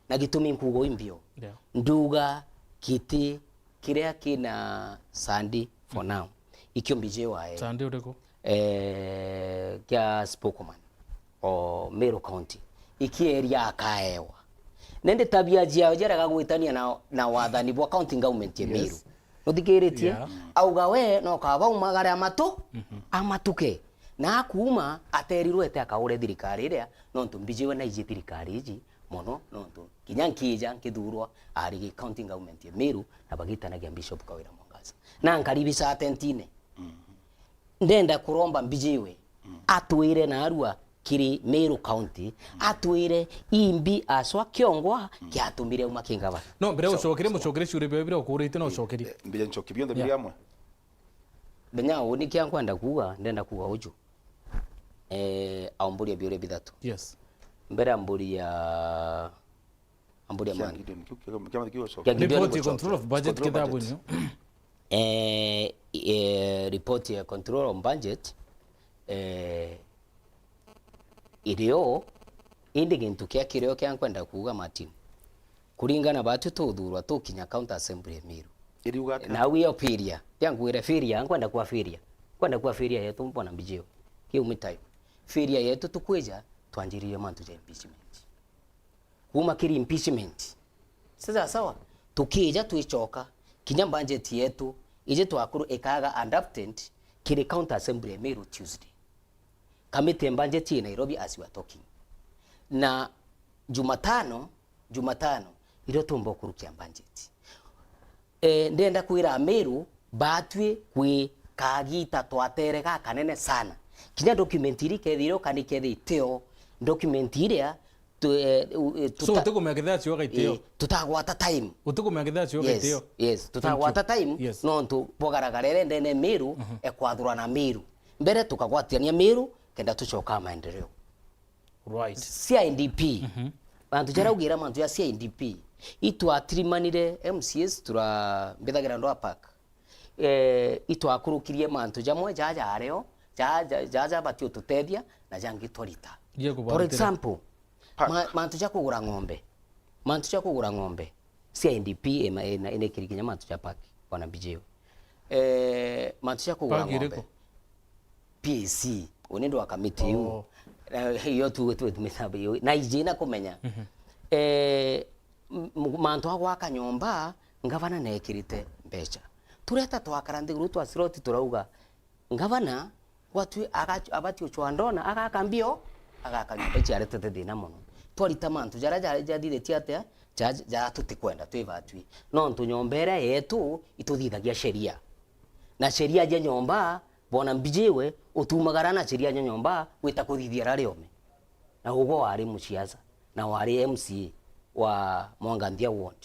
Na gitumi nkuuga uu imbio. Yeah. Nduga giti kiria kina Sandi for now. Ikio Mbijiwe ae. Sandi uriku? Eh, kia spokesman o Meru County. Ikieria akaewa. Nende tabia ciao ciarega gwitania na, na wathani bwa county government ya Meru. Yes. Uthikiritie? Yeah. Auga we no kaba umagare amatu, mhm, amatuke. Na akuuma aterirwete akaure thirikari iria, nontu Mbijiwe naiji thirikari iji mono, nontu kinya nkija nkithurwa ari gi county government ya Meru na bagitanagia Bishop Kawira Mwangaza. Na nkaribica atentine. Mhm. Ndenda kuromba Mbijiwe, mm, atwire naarua kiri Meru County, mm, atwire imbi aswa kiongwa, mm, kiatumire auma kingavana. No, mbere ucokerie, mucokerie ciuria biao biria ukurite, no ucokerie. Eh, mbija ncokie bionthe biri amwe. Benya uu ni kia nkwenda kuuga, ndenda kuuga uju. Eh, aumburia biuria bithatu. Yes. Mbere amburia Amburi Kia Amani. Gideon kiu, kia, kia, kia, Kia Gideon Report ya Guchokia. Control of Budget Control of kethagwo budget. Nio. Eh, eh, report ya control of budget, eh, irio, indi gintu kia kirio kia nkwenda kuuga, Martin, kuringana batu tuthurwa tukinya County Assembly ya Meru. Iriuga atia? Na au iyo failure. Tia ngwire failure, nkwenda kwa failure. Nkwenda kwa failure yetu, Bwana Mbijiwe. Kiu mi time. Failure yetu tukwija, twanjiririe mantu ja impeachment. Kuuma kiri impeachment. Sasa sawa, tukija twicoka, kinya budget yetu, iji twakuru ikaga adapted kiri County Assembly ya Meru Tuesday. Committee ya budget i Nairobi as we are talking. Na Jumatano, Jumatano, irio tumba kurukia budget. Eh, ndenda kwira Ameru batwi kwi kagita twatere gakanene sana. Kinya document iri kethirwo kana ikethitio, document iria tu-, eh, u-, eh, So, tuta-, utikumenya kethira cio gaitio? Eh, tutagwata time. Utikumenya kethira cio Yes, gaitio? Yes, Thank you. tutagwata time, Yes. nontu bwa garagara iria ndene Meru, Mhm. ekwathurana Meru. Mbere tukagwatithania Meru, kenda tucokaa maendeleo. Right. C I D P. Mhm. Mantu jaria ugira mantu ja C I D P. Itwatirimanire M C As tura mbithagira Ndwa Park. Eh, itwakurukirie mantu jamwe ja jario, ja, ja, ja, ja bati ututethia, na jangi twarita. Jia For kubaritira. example, Park. ma-, mantu ja kugura ng'ombe. Mantu ja kugura ng'ombe. C I D P ema-, ena-, ena ikiri kinya mantu ja park, Bwana Mbijiwe. Eh, mantu ja kugura Park ng'ombe. iriku? P A C, uni ndwa kamiti iu. Oh. Na iyo tu, tu, tu, mithamba iyo. Na iji na kumenya. Mhm. Eh, m-, m-, mantu a gwaka nyomba, ngavana nekirite mbeca. Tureta twakara nthiguru twa slot turauga, ngavana, gwatwi aga-, abati ucwa ndona, agaka mbio, agaka nyomba ici aretete thina mono. Twarita mantu jaria ja-, jathithitie atia, ja, ja tutikwenda twi batwi. Nontu nyomba iria yetu, ituthithagia sheria. Na sheria ja nyomba, Bwana Mbijiwe, utumagara na sheria ja nyomba gwita kuthithia raria ome. Na ugwe wari musiasa, na wari M C A wa Mwanganthia ward.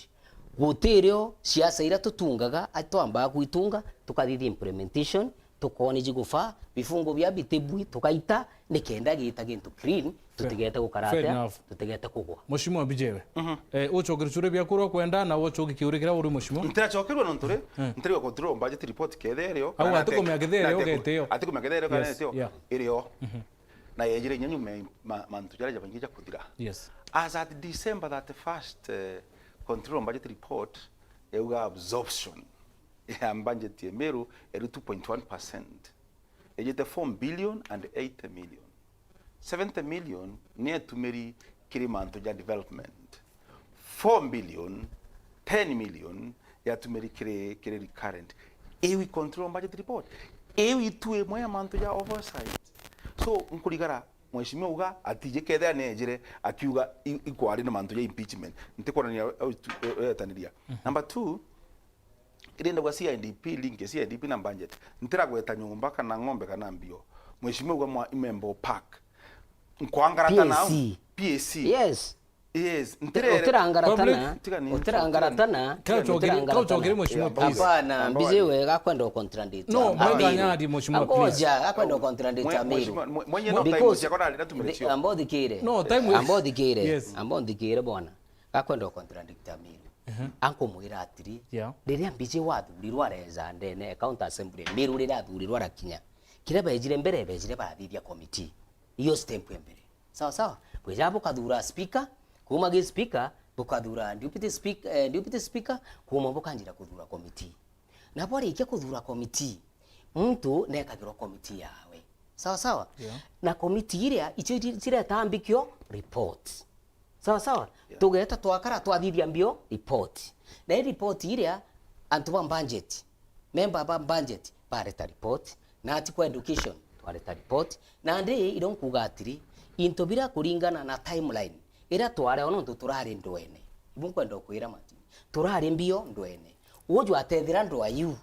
Gutirio siasa iria tutungaga, a-, twambaga gwitunga, tukathithia implementation, tukoona iji gufaa, bifungo bia bitibui, tugaita, nikenda giita gintu clean, Fair. tutigete gukara Fair atia, enough. tutigete kugwa. Mheshimiwa Mbijiwe, Mhm. eh, ucokeru churia biaku uria ukwenda, na ucoki kiuria kiria uri mheshimiwa? Ntiracokerua nontu ri, Mm. ntirigwa control budget report kethe irio, Au kana atikumenya ate-, kethe irio kana ate-, getio. atikumenya kethe irio kana Yes, etio, yeah. irio. Mhm. Na yejire inya nyuma ya ma-, mantu jaria jabaingi ja kuthira. Yes. As at December thirty-first, eh, control budget report yauga absorption ya budget ya Meru eri two point one percent. Ejete four billion and eighty million. Seventy million ni etumiri kiri mantu ja development. Four billion, ten million yatumiri kiri, kiri recurrent. Iu i control budget report. Iu itu imwe ya mantu ja oversight. So, nkurigara, mheshimiwa uga atije kethira nejire akiuga i-, ikwari na mantu ja impeachment. Ntikwonania au tu-, e-, etaniria. Mhm. Number two, iri ndauga C I D P, link C I D P na budget. Ntiragweta nyomba kana ng'ombe kana mbio. Mheshimiwa uga mwa-, member o park. Nkwangarata nao? P A C. P A C. Yes. Yes, ntirere- Utirangaratana, Public, tiga ni- utirangaratana, Kau chokiri, kau chokiri utirangaratana. Mheshimiwa, please. Hapana, Mbijiwe gakwenda contradict. No, Amiru. Mwenga nyari, Mheshimiwa, please. Angoja, gakwenda contradict Mwe-, Amiru. Mheshimiwa, mwe-, mwenye no time Because cia kona rira tumire the- cio. Ambo thikire. No, time is- Ambo thikire. Yes. Ambo thikire bwana. Gakwenda contradict Amiru. Mhm. Ankumwira atiri, Yeah. riria Mbijiwe wathurirwe areja ndene County Assembly, Miru riria athurirwe arakinya. Kiria bejire mbere, bejire barathithia committee. Iyo step ya mbere. Sawa sawa. Bwija bukathura speaker, kuuma gi speaker, bukathura deputy speak-, eh, deputy speaker, kuuma bukanjira kuthura committee. Na bwarikia kuthura committee, muntu nekagirwa committee yawe. Sawa sawa? Yeah. Na committee iria, icio iri-, ciretambikio report. Sawa sawa? Yeah. Tugeta twakara twathithia mbio report. Na i report iria, antu ba budget, member ba budget, bareta report. Na ati kwa education, twareta report. Nandi irio nkuuga atiri, into biria kuringana na timeline iria twari o nontu turari ndwene. Ibu nkwenda ukwira Martin. Turari mbio ndwene. Uju atethira ndwa iu.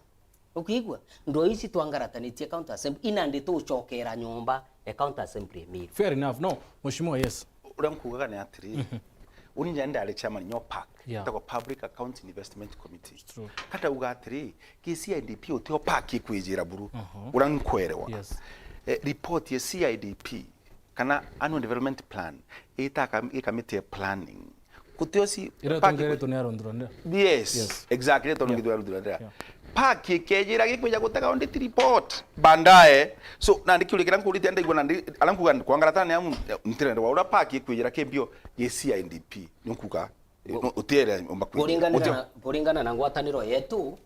Ukiigua? Ndwa iu ici twangaratanitie County Assembly, inandi tucokera nyomba ya County Assembly ya Miru. Fair enough. No, Mheshimiwa, yes. Uria nkuugaga ni atiri, Mhm. uni nja ndari chairman nyo park, Yeah. etagwa Public Accounts Investment Committee. It's true. Katauga atiri, ki C I D P utio park ikwijira buru. Uh-huh. Uria nkwerewa. Yes. Eh, report ya C I D P, kana annual development plan, ita kam-, i committee ya planning. Gutio si Ira park tongeretwo ni Arundura ndira. Yes, Yes. exactly, tongi Yeah. tu Arundura ndira. Yeah. Park ikejira gikwija gutega audit report baadaye. So nandi kiuria kiria nkuritite ndai-, ndaigua nandi aria nkuga kwangaratana ni amu ntirenda wa uria park ikwijira kimbio gi C I D P. Ni nkuga, eh, no, utiere umba kwithira. Kuringana na, kuringana na ngwataniro yetu,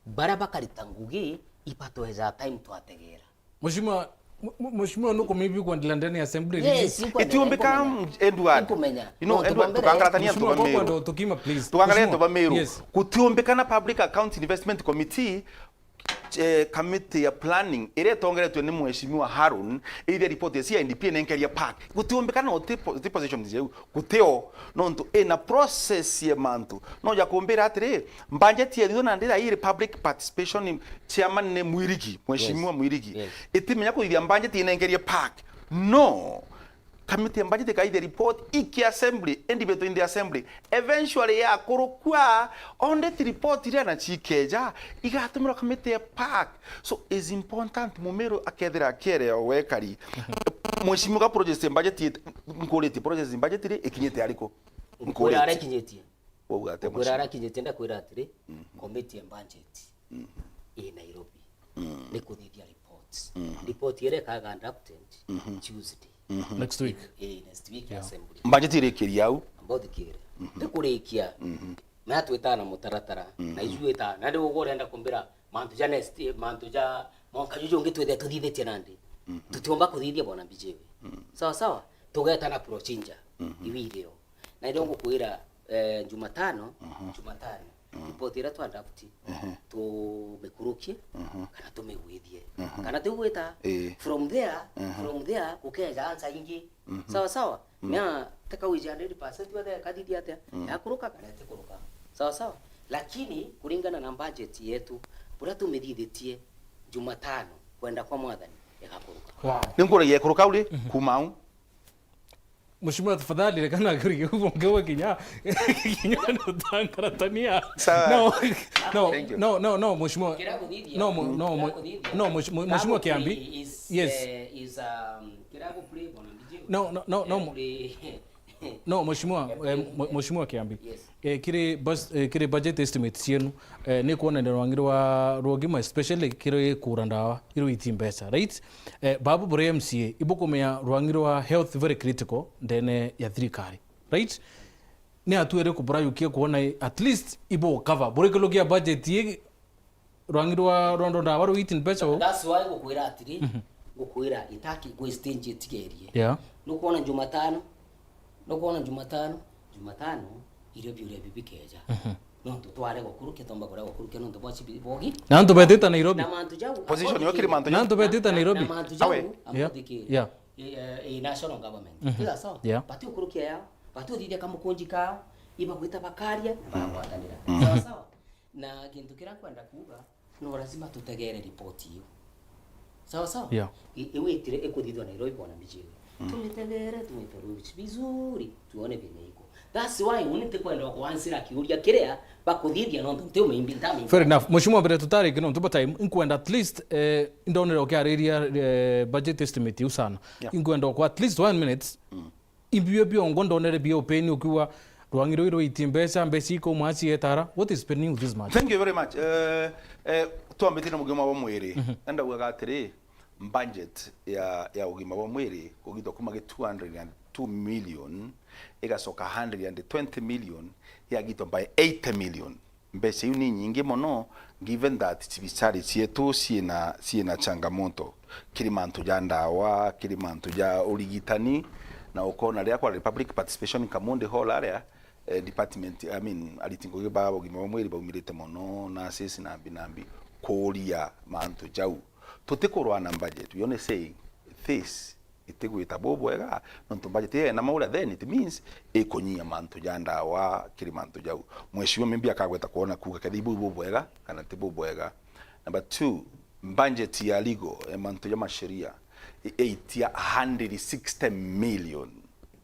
baria bakarita ngugi ibatweja time twategera. Mheshimiwa, mu-, mu-, Mheshimiwa, nukumibi kuendelea ndani ya assembly? Yes, iko Itiumbika, kumenya. Edward. Ikumenya. You know, No, Edward, tubombere. Tukangaratania antu Mheshimiwa, ba Meru. Ngokwenda utukima, please. Tukangaria Mheshimiwa. Antu ba Meru. Yes. Gutiumbikana Public Account Investment Committee, eh, committee ya planning iria itongeretwe ni Mheshimiwa Harun, ithia report ya C I D P inenkeria park. Gutiumbikana uti po-, uti position jeu. Gutio, nontu ina process ya mantu. No ja kumbira atiri, budget ya thutha na ndira iri public participation, chairman ni Mwirigi, Mheshimiwa Yes. Mwirigi. Yes. Itimenya kuithia budget inenkeria park. No. Committee ya budget ikaithia report iki assembly, and debate in the assembly. Eventually yakurukua, audit report iria na chikeja, igatumirwa committee ya park. So is important Mumiru akethira akiere o wekari. Mheshimiwa, ka process ya budget it-, nkuritie process ya budget ri ikinyite ariku? Nkwira aria ikinyitie. Wauga atia, Nkwira aria Mheshimiwa? Ikinyitie, ndakwira atiri, committee ya budget i Nairobi. Ni kuthithia reports. Report iria ikaga adopted Tuesday. Next week. Eh, next week Yeah. assembly. Budget irikiria au? Ambao thikire. Tikurikia. Na twitana mutaratara. Na iju ita, na riu ugu urenda kumbira mantu ja next, mantu ja mwanka juju ungi twithe tuthithitie nandi. Tutiumba kuthithia bona bijiwe. Sawa sawa. Tugetana procedure. Iwi irio. Na ndio ngukwira, eh, Jumatano, Jumatano. Report iria twa draft, tumikurukie, kana tumigwithie. Kana tigwita, Ii. From there, from there, gukeja answer ingi. Sawa sawa? Na teka wiji hundred percent wethe kathithia atia, yakuruka kana itikuruka. Sawa sawa? Lakini, kuringana na budget yetu, buria tumithithitie Jumatano, kwenda kwa Mwathani, igakuruka. Wow. Ni nkuragia ikuruka uri kuma au? Mheshimiwa, tafadhali, rekana kuri kiugo ngewe kinya, kinya nutangaratania. Sawa. No, no, Thank you. No, no, no, Mheshimiwa. Kira kuthithia, No, mo-, no, kira mo-, kuthithia. No, Mheshimiwa, Mheshimiwa Kira Kiambi. kuthithia is, Yes. Eh, is, um, kira kuplay bona mbijiwe. No, no, no, no, Kira mo-, kuplay. No, Mheshimiwa, eh, mwe-, Mheshimiwa Kiambi. Yes. Eh, kiri bus-, eh, kiri budget estimate cienu, eh, ni kuonania rwangi rwa, rwa ugima, especially kiri kura ndawa, iru iti mbeca, right? Eh, babu buri M C A, ibukumenya rwangi rwa health very critical ndene ya thirikari, right? Ni hatua iriku burayukia kuona i-, at least ibu cover? Buri kilukia budget i rwangi rwa, rwa, rwa ndawa rwiti mbeca u? That's why ngukwira atiri, ngukwira itaki, ngwi stage itigerie. Yeah. Nukwona Jumatano, nukwona Jumatano, Jumatano, irio biuria bibikeja. Nontu tware gukurukia, tomba kuria gukurukia nontu bwa cibi-, bogi. Na antu betite Nairobi. Na mantu jau, Position yo kiri mantu Na jau. antu betite Nairobi. Na mantu jau, Awe. Yeah. Ambothikiria. Yeah. Eh, eh, national government. Sawa sawa? Yeah. Bati ukurukia yao, bati uthithia kamukunji kao, ibagwita bakaria, na bagwatanira. Sawa sawa? Na kintu kiria nkwenda kuuga, no lazima tutegere report iyo. Sawa sawa? Yeah. I-, iwitire ikuthithwa Nairobi bona mbijiwe. Tumitegere, tumiperuse vizuri, tuone vile iko. That's why uni ntikwenda kuansira kiuria kiria bakuthithia nontu nti umeimbi, ntamimbi. Fair enough. Mheshimiwa, mbere tutariki nontu bwa time, nkwenda at least, eh, ndonere ukiariria, eh, budget estimate iu sana. Yeah. Nkwenda kwa at least one minute, imbio biongo ndonere bio upeni ukiuga rwangi rui rwiti mbeca, mbeca iko mwaci etara. What is pending with this matter? Thank you very much. Eh, eh, twambite na mugima wa mwiri. Enda ugaga atiri, budget ya, ya ugima wa mwiri kugitwa kuma gi two hundred and two million, igacoka hundred and twenty million, yagitwa by eighty million. Mbeca iu ni nyingi mono, given that cibicari cietu ciina, ciina changamoto. Kiri mantu ja ndawa, kiri mantu ja urigitani, na ukona riria kwa Republic Participation Kamundi Hall aria, eh, department, I mean, ariti ngugi ba ugima wa mwiri baumirite mono, nurses na mbi na mbi, kuuria mantu jau. Tutikurwa na budget, we only saying this itigwita bubwega, nontu budget iyo ina mauria, then it means ikunyia mantu ja ndawa kiri mantu jau. Mheshimiwa maybe akagweta kuona kuuga kethira buu bubwega kana ti bubwega. Number two, budget ya legal, eh, mantu ja masheria, i-, itia hundred sixty million.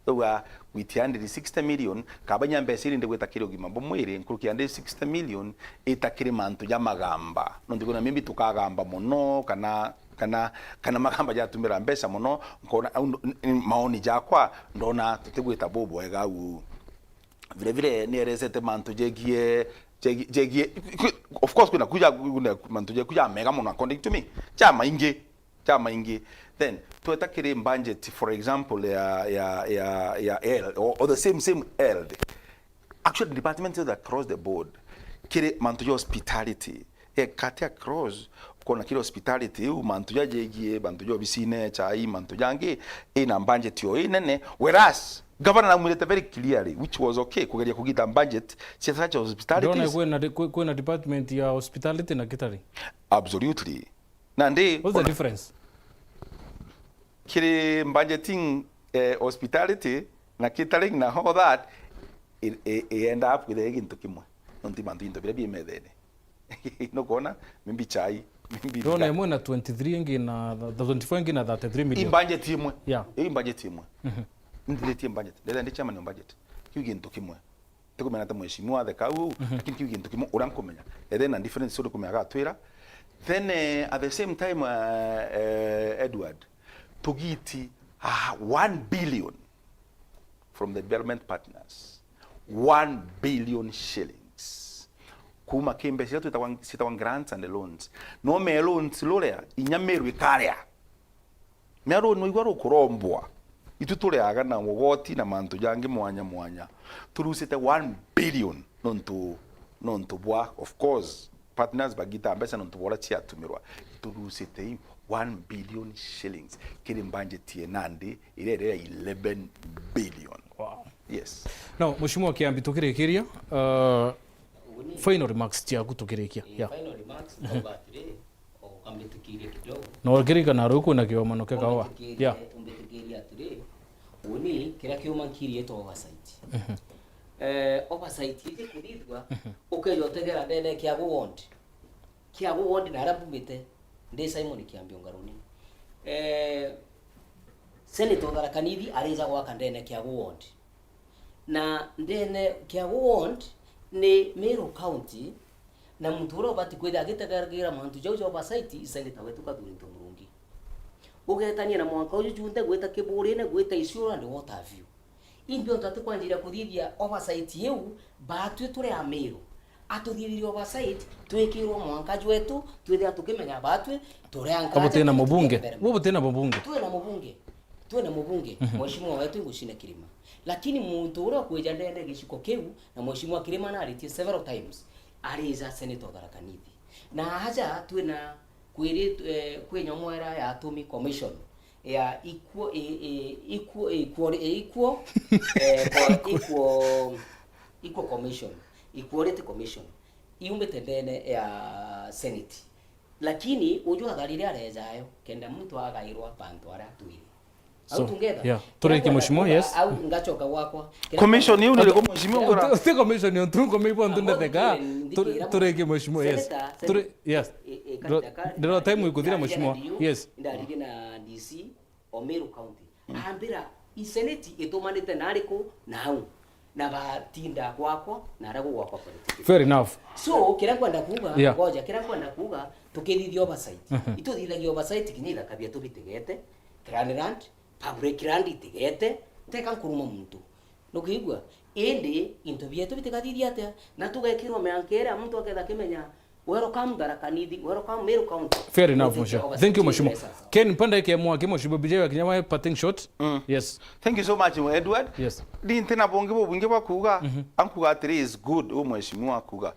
Uga gwitia hundred sixty million, kaba inya mbeca iria ndigwita kiri ugima bwa mwiri, nkuruki ya hundred sixty million, ita kiri mantu ja magamba. Nontu kwina maybe tukagamba mono, kana, kana, kana magamba jatumira mbeca mono, nkona, au ndo-, n-, n-, maoni jakwa, ndona tutigwita bubwega au. Vile vile ni eresete mantu jegie, jegie, jegie, of course, kwina kuja, kwina mantu jeku ja mega mono according to me. Ja maingi, ja maingi. Then, tweta kiri budget, for example, ya, ya, ya, ya health, or, or the same, same health. Actually, departments across the board, kiri mantu ja hospitality, e cut across, ukona kiri hospitality iu, mantu ja jegie, mantu ja obisine, chai, mantu jangi, ina budget yo inene, whereas governor naumwirite very clearly, which was okay, kugeria kugita budget cia such hospitalities. Ndona kwina de-, kwi-, kwina department ya hospitality na catering. Absolutely. Na ndi, what's the difference? Kiri budgeting, eh, hospitality na catering na all that, i, i, iendaa kwithira i gintu kimwe. Nontu mantu into biria bi methene. Nukwona? Maybe chai, maybe ndona that. Imwe na twenty-three, ingi na th-, twenty-four, ingi na thirty-three million. I budget imwe. Yeah. I budget imwe. Mhm. Ndithitie budget. Ndetha ndi chairman wa budget. Kiu gintu kimwe. Tikumenya ta mheshimiwa atheka au, mhm, lakini kiu gintu kimwe uria nkumenya. And then a difference uri kumenya agatwira. Then, eh, at the same time, eh, eh, Edward, tugiti, ah, one billion from the development partners. One billion shillings. Kuma ki mbeca iria twitagwa, ciitagwa grants and loans. No me loans ruria, inya Meru ikaria. Mea runi waigua rukurombwa. Itu turiaga na ugoti na mantu jangi mwanya mwanya. Turusite one billion nontu, nontu bwa, of course, partners bagita mbeca nontu bwa uria ciatumirwa. Turusite i one billion shillings. Kiri budget ye nandi, iria iri ya eleven billion. Wow. Yes. Now, Mheshimiwa Kiambi, tukirikiria, uh, final remarks ciaku tukirikia. Eh, yeah. Final remarks, mhm, nauga atiri, o ukambitikiria kidogo. Na ukirikana riu kwina kiomano kia kawa. Umbitikirie, yeah, umbitikirie atiri, uni kiria kiuma nkirie to oversight. Mhm. Eh, oversight iji kuthithua, mhm, ukeja utegera ndene kia ward. Kia ward na aria mbumite, ndi Simon Kiambi Ungaruni. Eh, Senator Tharaka Nithi arija gwaka ndene kia ward. Na ndene kia ward ni Meru County, na muntu uria ubati kwithira agitegagira mantu jau ja oversight, i Senator wetu Kathurinto Murungi. Ugetania na mwanka uju junthe gwita Kiburine, gwita Isiolo and what have you. Imbi ontu atikwanjiria kuthithia oversight iu, baatwi turi Amiru. Atuthithirie oversight, twikirwe mwanka jwetu, twithira tukimenya baatwi turi anka. Abo tina mubunge. Bo butina mubunge. Twina mubunge. Twina mubunge, mhm, mheshimiwa wetu Ngucine Kirima. Lakini muntu uria ukwija ndene giciko kiu, na mheshimiwa Kirima naritie several times, arija Senator Tharaka Nithi. Na aja twina kwiri, eh, kwi nyomwera ya Atumi Commission ya equal, eh, eh, equal, equal, eh, equal, eh, co-, equal, equal commission, equality commission, iumite ndene ya Senate. Lakini uju atharire arejayo, kenda muntu agairwa bantu aria atwire. Au so, together. Yeah. Turiki mheshimiwa, yes. Au ngachoka gwakwa. Commission iu ni riku mheshimiwa? Uti commission yo, tu ngome ibo ntu ndetheka. Turiki mheshimiwa, yes. Senator, turi, yes. Ndiro time ikuthira mheshimiwa. Yes. Ndarige na D C o Meru County. Mm. Ambira, i Senate itumanite na ariku na au? Na batinda gwakwa na aria gugwakwa politics. Fair enough. So, kiria nkwenda kuuga, yeah, ngoja, kiria nkwenda kuuga, tukithithia oversight. Mhm. Ituthithagia oversight kinya ithaka bietu bitigete, clearing land, public land itigete, teka nkuruma muntu. Nukwigua? Indi into bietu bitigathithia atia? Na tugekirwa mianka iria muntu aketha akimenya, welcome Tharaka Nithi, welcome Meru County. Fair enough, mheshimiwa. Thank you, mheshimiwa. Ken, mpanda ike mwaki, mheshimiwa B J wa Kinyama, parting shot. Mm. Yes. Thank you so much, Edward. Yes. Ndi ntina bungi bubwingi bwa kuuga, mhm, ankuga atiri is good, u mheshimiwa akuga,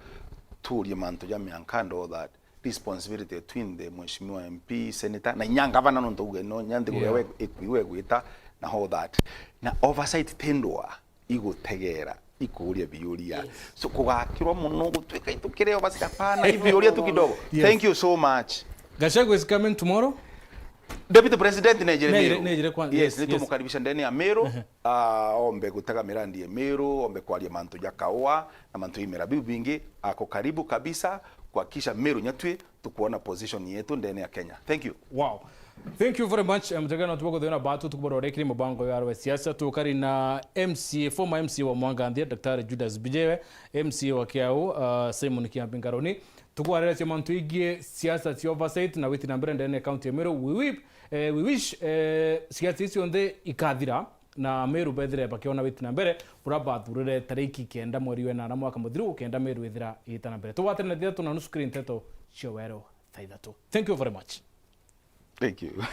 tuurie mantu ja mianka and all that. Responsibility between the mheshimiwa M P, senator, na inya ngavana nontu uge no, nya nthiguru, yeah, yawe ikwiwe gwita na all that. Na oversight tendwa igutegera, ikuuria biuria. Yes. So, kugakirwa muno gutwika itukireo basi, hapana, ibi biuria tu kidogo. Yes. Thank you so much. Gachagua is coming tomorrow. Deputy President nejire Meru. Nejire kwa, yes, yes, yes. Nitumukaribisha ndani ya Meru. Ehe. Ah, ombe gutega mirandi ya Meru, ombe kwaria mantu ja kaua na mantu imera biu bingi. Ako karibu kabisa kuhakikisha Meru nyatwi tukuona position yetu ndene ya Kenya. Thank you. Wow. Thank you very much, eh, mutegera nontu bwa kuthira batu, tukuborore kiri mubango ya arwe siasa, tukari na M C A, former M C A wa Mwanganthia, Daktari Judas Bijewe, M C A wa Kiau, uh, Simon Kiambi Ngaroni. Tukwareretia mantu igie siasa cia oversight na witi na mbere ndene ya county ya Meru. We whip, eh, we wish, eh, siasa icio nthe ikathira. na Meru bethire bakiona witi na mbere, bura bathurire tariki kenda mweri wa inana mwaka muthiru, kenda Meru ithira iita na mbere. Tugwatane na thithatu na nusu kiri nteto cia wero thaa ithatu. Thank you very much. Thank you.